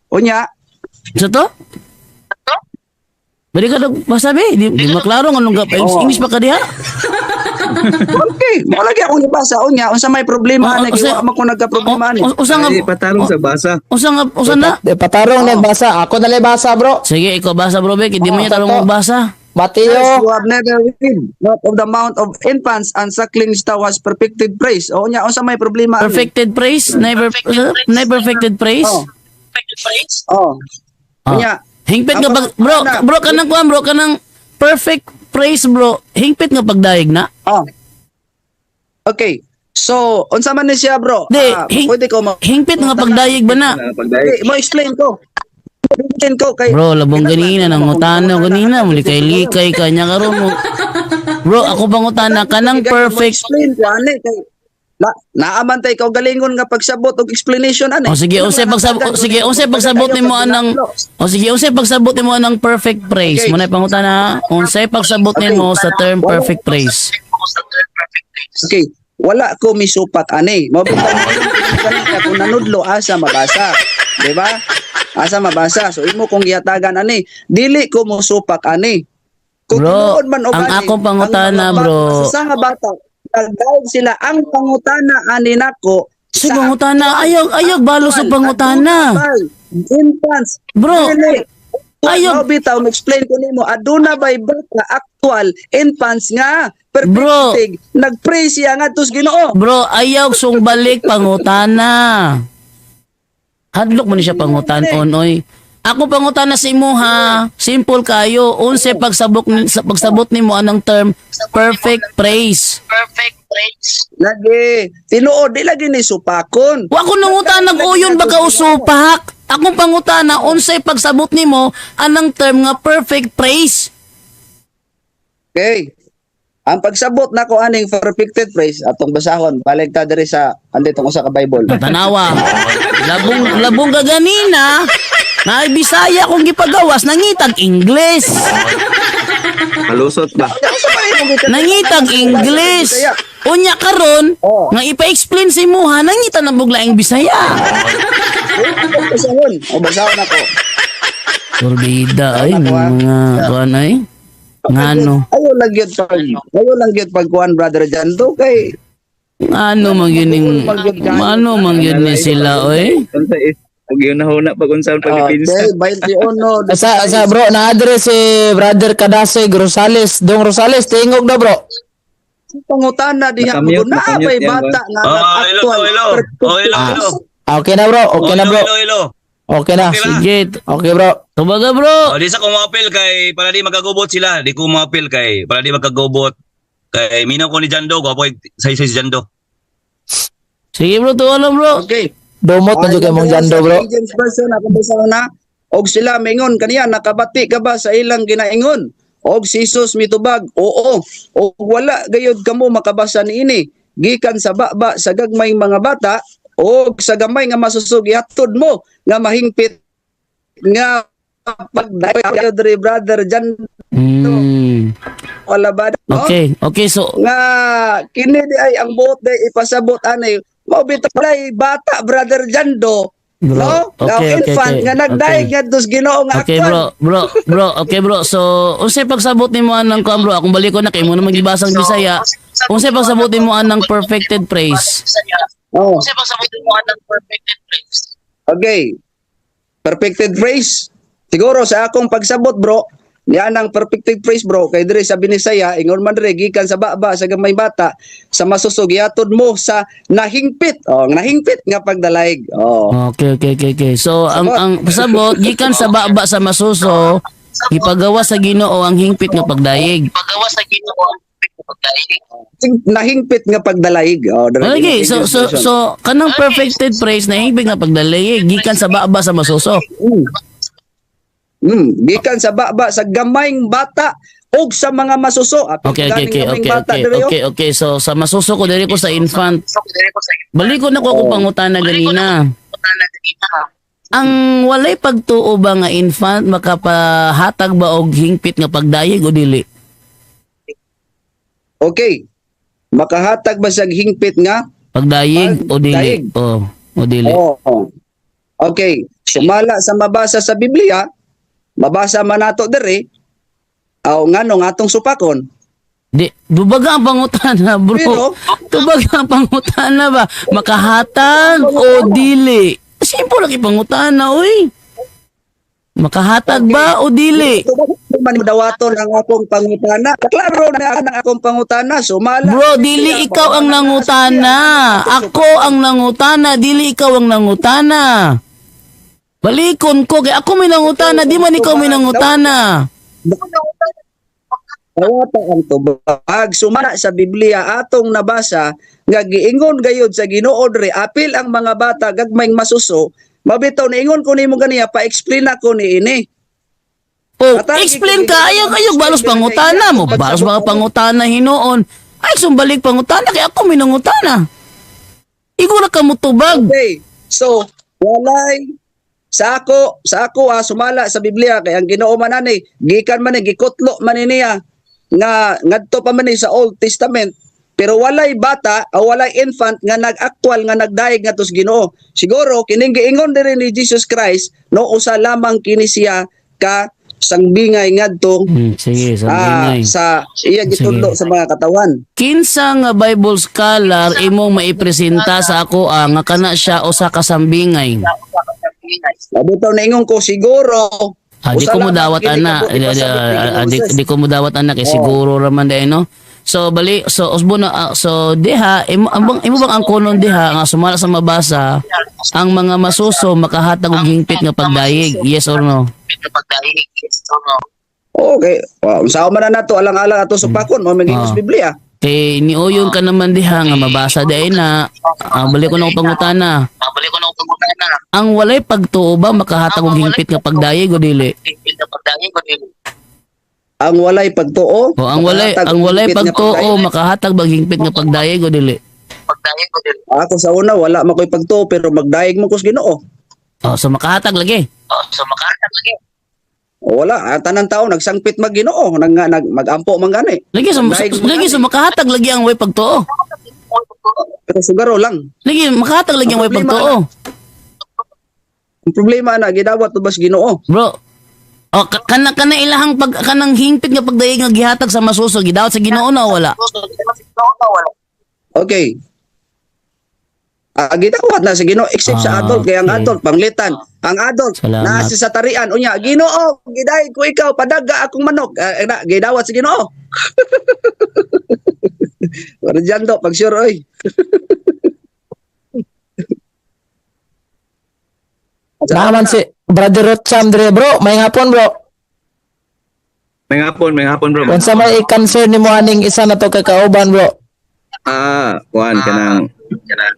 Unya, Sa to? Bali ka basa be, di maklaro nga nung English pa ka diha. Okay, mo lagi akong gibasa unya unsa may problema Oh, ani kay wa man ko nagka-problema ani. Usa nga Ay, patarong sa basa. usa nga usa na. Eh, patarong na basa. Ako na lang basa, bro. Sige, ikaw basa, bro, Bek. Hindi mo Oh, niya tarong sa to. magbasa. Yes, Mateo, you have never read out of the mount of infants and sucklings thou hast perfected praise. O unya unsa may problema ani? Perfected praise, never never perfected praise. Oh. Oh. Ah. Unya, Hingpit nga pag bro, bro kanang kuan, bro, kanang perfect praise, bro. Hingpit nga pagdaig na. Oh. Okay. So, unsa man ni siya, bro? Di, Ah, pwede ko hingpit nga pagdayeg ba na? Ah, pagdaig. Okay, mo explain ko. Explain ko kay Bro, labong ganina nang utana ganina muli kay likay ka nya karon mo. Bro, ako pangutana kanang perfect. Explain ko ani kay la, naaman tay ikaw galingon nga pagsabot og explanation ani. O sige, unsay pagsabot, sige, unsay pagsabot nimo anang O sige, unsay pagsabot nimo anang perfect praise? Okay. Muna pangutana ha. Unsay pagsabot nimo sa term perfect praise? Okay, wala ko misupak ani. Mao bitaw kung nanudlo asa mabasa, di ba? Asa mabasa. So imo kong gihatagan ani, dili ko mosupak ani. Kung Bro, tinuod man og ang ani, akong pangutana, ang mga bro. bata, sa nga bata, nagdaog sila ang pangutana ani nako. Sa pangutana, ayaw ayaw balo sa pangutana. Infants. Bro, Dili. ayaw. Mao bitaw explain ko nimo aduna bay bata actual infants nga Bro. perfecting nagpray siya ngadto sa Ginoo. Bro, ayaw sung balik pangutana. Hadlok man ni siya pangutanon oy. Ako pangutana sa imo ha. Simple kayo. Unsay pagsabot sa pagsabot nimo anang term perfect praise? Lagi tinuod di lagi ni supakon. Wa ko nangutana uyon baka usupak. Akong pangutana unsay pagsabot nimo anang term nga perfect praise? Okay. Ang pagsabot nako aning perfected praise atong basahon, balik ta diri sa andito usa ka Bible. Tanawa. Labong labong ka ganina. Na Bisaya kung gipagawas nangitag English. Kalusot ba? Nangitag English. Unya karon Oh. nga ipa-explain sa imuha nangita na buglaing Bisaya. Basahon. O basahon ako. Turbida ay mga kuan ay. Ngano? Ayaw lang gyud pagkuan, Brother Jando, kay Ngano man gyud ning ngano man gyud ni sila oy? Unsa is ug yun nahuna pag unsa ang pagpinsa. Okay, 21. Sa bro, na-address si Brother Kadasig Rosales. Dong Rosales, tingog na, bro. Pangutana diha Nakamute, mo na nakamute may yan, bata nga Oh, hello, nag-actual. hello. Oh, hello, hello. Ah, okay na, bro. Okay Oh, na, hello, bro. hello, hello. Okay na. Okay ba? Sige, Okay, bro. tubaga, bro. Oh, di sa ko maapil kay para di magkagubot sila. Di ko maapil kay para di magkagubot. Kay minaw ko ni Jando, gwapo kay say say si Jando. Sige, bro, tuwa lang, bro. Okay. Dumot na jud kay mong Jando, bro. King James Version ako basahon na. Og sila mingon kaniya, "Nakabati ka ba sa ilang ginaingon?" Og si Jesus mitubag, "Oo." "Og wala gayud kamo makabasa niini? Gikan sa baba sa gagmay mga bata og sa gamay nga masusog ihatod mo nga mahingpit nga pagdayo diri, Brother Jan." Wala ba, no? Okay, so Nga kini di ay ang buot di ipasabot ani mao bitaw walay bata, Brother Jando, Bro, no, nga okay, infant nga nagdaig ngadto sa Ginoo nga Okay, actual. bro, bro, bro, okay, bro. So, unsay pagsabot nimo anang kuan, bro? Akong balik ko na kay mo na magibasang Bisaya. Unsay pagsabot nimo anang perfected praise? Oh. Okay. Perfected phrase. Siguro sa akong pagsabot, bro, niya ang perfected phrase, bro, kay diri sa Binisaya ingon man diri, gikan sa baba sa gamay bata sa masusog ihatod mo sa nahingpit. Oh, nahingpit nga pagdalaig. Oh. Okay. So, ang pasabot gikan sa baba sa masuso, gipagawa sa Ginoo ang hingpit nga pagdayeg. Nahingpit nga pagdalaig. Oh, diri Okay, King so James so Version. so kanang perfected praise na hingpit nga pagdalayeg gikan sa baba sa masuso. Gikan sa baba sa gamayng bata og sa mga masuso. Apil Okay, ganing okay, gamayng okay, bata okay, diri, oh. okay. So sa masuso ko diri ko sa infant. Balik ko na ko akong pangutana ganina. Ang walay pagtuo ba nga infant makapahatag ba og hingpit nga pagdayeg o dili? Okay. Makahatag ba sa hingpit nga Pagdayeg o dili? Pagdayeg. Oh, o dili. Oo. Okay. Sumala sa mabasa sa Biblia, mabasa man nato diri, aw ngano nga atong supakon? Di, dubaga ang pangutana, bro. Pero- Dubaga ang pangutana ba? Makahatag o dili? Simple lang ipangutana, uy. Makahatag ba o dili? Man dawaton ang akong pangutana. Klaro na ang akong pangutana. Sumala. Bro, dili ikaw ang nangutana. Ako ang nangutana, dili ikaw ang nangutana. Balikon ko kay ako may nangutana, di man ikaw may nangutana. Dawata ang tubag. Sumala sa Biblia atong nabasa nga giingon gayud sa Ginoo diri, apil ang mga bata gagmayng masuso. Mabitaw niingon ko nimo ganiya, pa-explain ako niini. Oh, Atay, explain ka ayaw kayo balos pangutana mo. Balos mga pangutana hinuon. Ay sumbalik pangutana kay ako may nangutana. Igo ra ka mutubag. Okay. So, walay sa ako ah, sumala sa Biblia kay ang Ginoo man ani gikan man ni gikutlo man ni niya nga ngadto pa man ni sa Old Testament, pero walay bata o walay infant nga nag-actual nga nagdaig ngadto sa Ginoo. Siguro kining giingon diri ni Jesus Christ, no, usa lamang kini siya ka sangbingay ngadto Sige, ah, sabi sa iya gitudlo sa mga katawan. Kinsa nga Bible scholar imong maipresenta sa ako ah, nga kana siya usa ka sambingay? Bitaw naingon ko siguro Ah, di usa ko mo lamang dawat kini ana. ka Di, ipasabot ni di, Moses. di ko mo dawat ana kay siguro raman dai, no. So bali, so usbo na, so diha imo ang bang imo bang ang kunon diha nga sumala sa mabasa, ang mga masuso makahatag og hingpit nga pagdayeg, yes or no? Okay. Wow, unsa man na nato alang-alang ato supakon mo man Ah. sa Biblia. Kay niuyon ka naman diha nga mabasa diay na, balik ko na akong pangutana. Ang walay pagtuo ba makahatag og hingpit nga pagdayeg o dili? Ang walay pagtuo. O ang walay makahatag ang og walay hingpit nga pagtuo pagdayeg. makahatag bag hingpit nga pagdayeg o dili? Ako sa una wala man ko'y pagtuo pero magdayeg mo ko sa Ginoo. Oh, so makahatag lagi. O, wala, ang tanan tao nagsangpit mag Ginoo, nang nag magampo man gani. Lagi so, Magdayeg man lagi so makahatag lagi ang way pagtuo. Pero sugaro lang. Lagi makahatag lagi ang way Ang problema pagtuo. Ang problema na gidawat to bas Ginoo. Bro. Oh, kana kana ilahang pag kanang hingpit nga pagdayeg nga gihatag sa masuso gidawat sa Ginoo na o wala? Okay. Ah, gidawat na sa Ginoo except sa Ah, adult kay ang okay. adult panglitan. Ang adult Salamat. naa siya sa tarian unya Ginoo gidayeg ko ikaw padaga akong manok. Ah, na gidawat sa Ginoo. Wala dyan do, pag sure oy. Naman si Brother Rotsam dire, bro. May hapon, bro. May hapon, bro. Unsa may i-concern nimo aning isa na to kakauban, bro? Ah, kuan kanang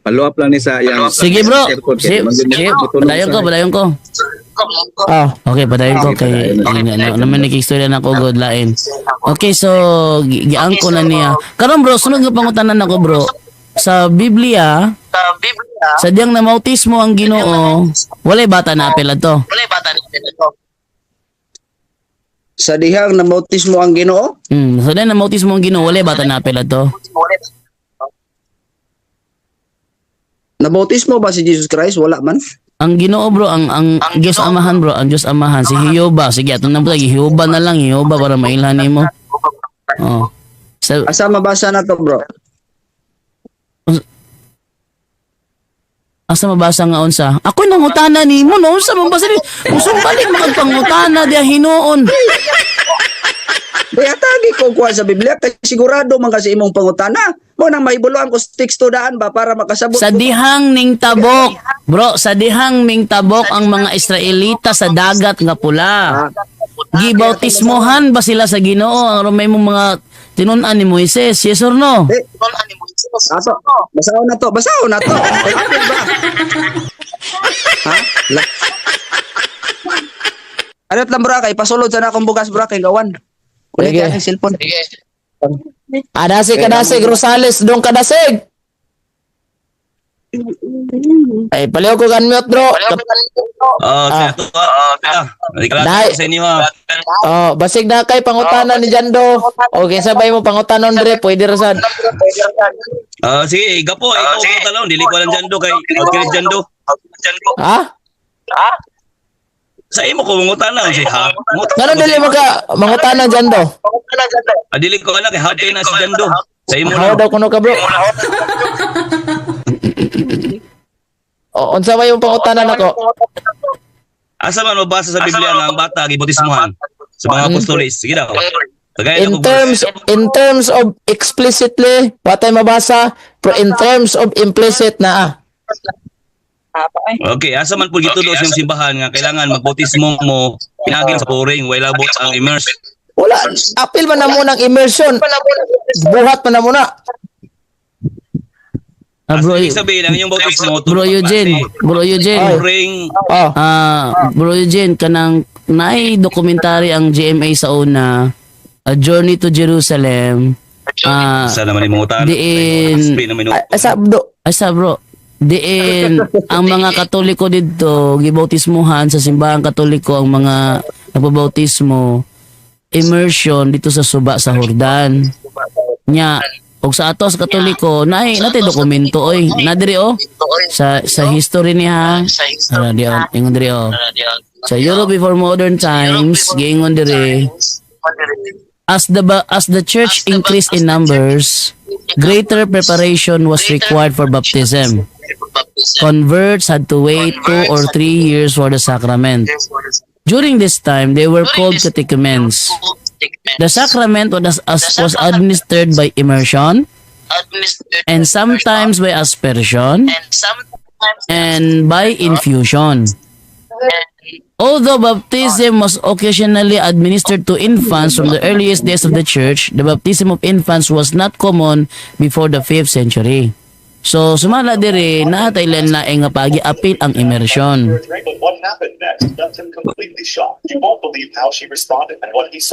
follow up lang ni sa yang Sige, bro. Sige, Sige, padayon ko, padayon ko. Ah, Okay, padayon ko kay naman nag-istorya na ako good lain. Okay, so giangko na niya. Karon, bro, sunod nga pangutanan nako, bro. Sa Biblia, sa diyang namautismo ang Ginoo, walay bata na apel adto. Sa dihang nabautismo ang Ginoo, Sa diyang namautismo ang Ginoo, walay bata na apel adto. Nabautismo ba si Jesus Christ? Wala man. Ang Ginoo, bro, ang Diyos Amahan, bro, ang Diyos Amahan si Jehovah. Sige, ato na po, Jehovah na lang, Jehovah para mailhan nimo. Oh. Sa Asa mabasa na to, bro? Asa mabasa nga unsa? Ako nangutana nimo no, unsa man basa ni? Usong balik magpangutana diha hinuon. Kaya tagi ko kuha sa Biblia kay sigurado man kasi imong pangutana. Mo nang mahibuluan ko sa teksto daan ba para makasabot. Sa ko. dihang ning tabok, bro, sa dihang ning tabok ang mga Israelita sa dagat nga pula. Gibautismohan ba sila sa Ginoo ang may mong mga tinun-an ni Moises? Yes or no? Eh, ato, basaon na to, basaon na to. Pag-apil ba? Ha? La. Ano lang bro kay pasulod sa na akong bugas bro kay gawan. Ulit Sige. ang cellphone. Adasig, kadasig, Rosales, dong kadasig. Ay, paliw ko unmute, bro. Oh, sa ato. Ah, Dai. sa inyo ha. Oh, basig na kay pangutana ni Jando. Okay, sabay mo pangutanon dire, pwede ra sad. Ah, sige, gapo, ikaw ang talon, dili ko alam Jando kay okay Jando. Ha? Sa imo ko mangutana si ha. Mangutana Ngano ko dili sa- mo ka mangutana Jando? Ah, dili ko alam kay happy na si Jando. Sa imo Haw lang. daw kuno ka, bro. O, unsa may yung pangutana nako? Asa man mabasa sa Biblia nga ang bata gibautismohan sa mga apostoles? Sige daw. Tagay In terms in terms of explicitly, watay mabasa, pero in terms of implicit na ah. Okay, asa man po gitulo sa iyong simbahan nga kailangan magbautismo mo pinaagi sa pouring way labot ang immerse. Wala, apil man na muna ang immersion. Buhat man na muna. Ah, bro, Ibig sabihin ang iyong bautismo bro Eugene, bro Eugene. Pouring. Oh. Ah, bro Eugene, kanang naay dokumentary ang GMA sa una, A Journey to Jerusalem. Ah, Sa naman imong utana. Diin. Explain naman Ay, sa do. Asa, bro, diin ang mga Katoliko didto gibautismuhan sa simbahang Katoliko ang mga nagpabautismo immersion dito sa suba sa Jordan. Nya og sa ato sa Katoliko naay natay dokumento oy na diri oh sa history niya. Ara di oh, ingon diri oh. Sa Europe before modern times, giingon diri as the church increased in numbers, greater preparation was required for baptism. Converts had to wait 2 or 3 years for the sacrament. During this time, they were called catechumens. The sacrament was administered by immersion and sometimes by aspersion and by infusion. Although baptism was occasionally administered to infants from the earliest days of the church, the baptism of infants was not common before the 5th century. So, sumala diri, naa tay lain nga pagi apil ang immersion. But what happened next left him completely shocked. You won't believe how she responded and what he saw.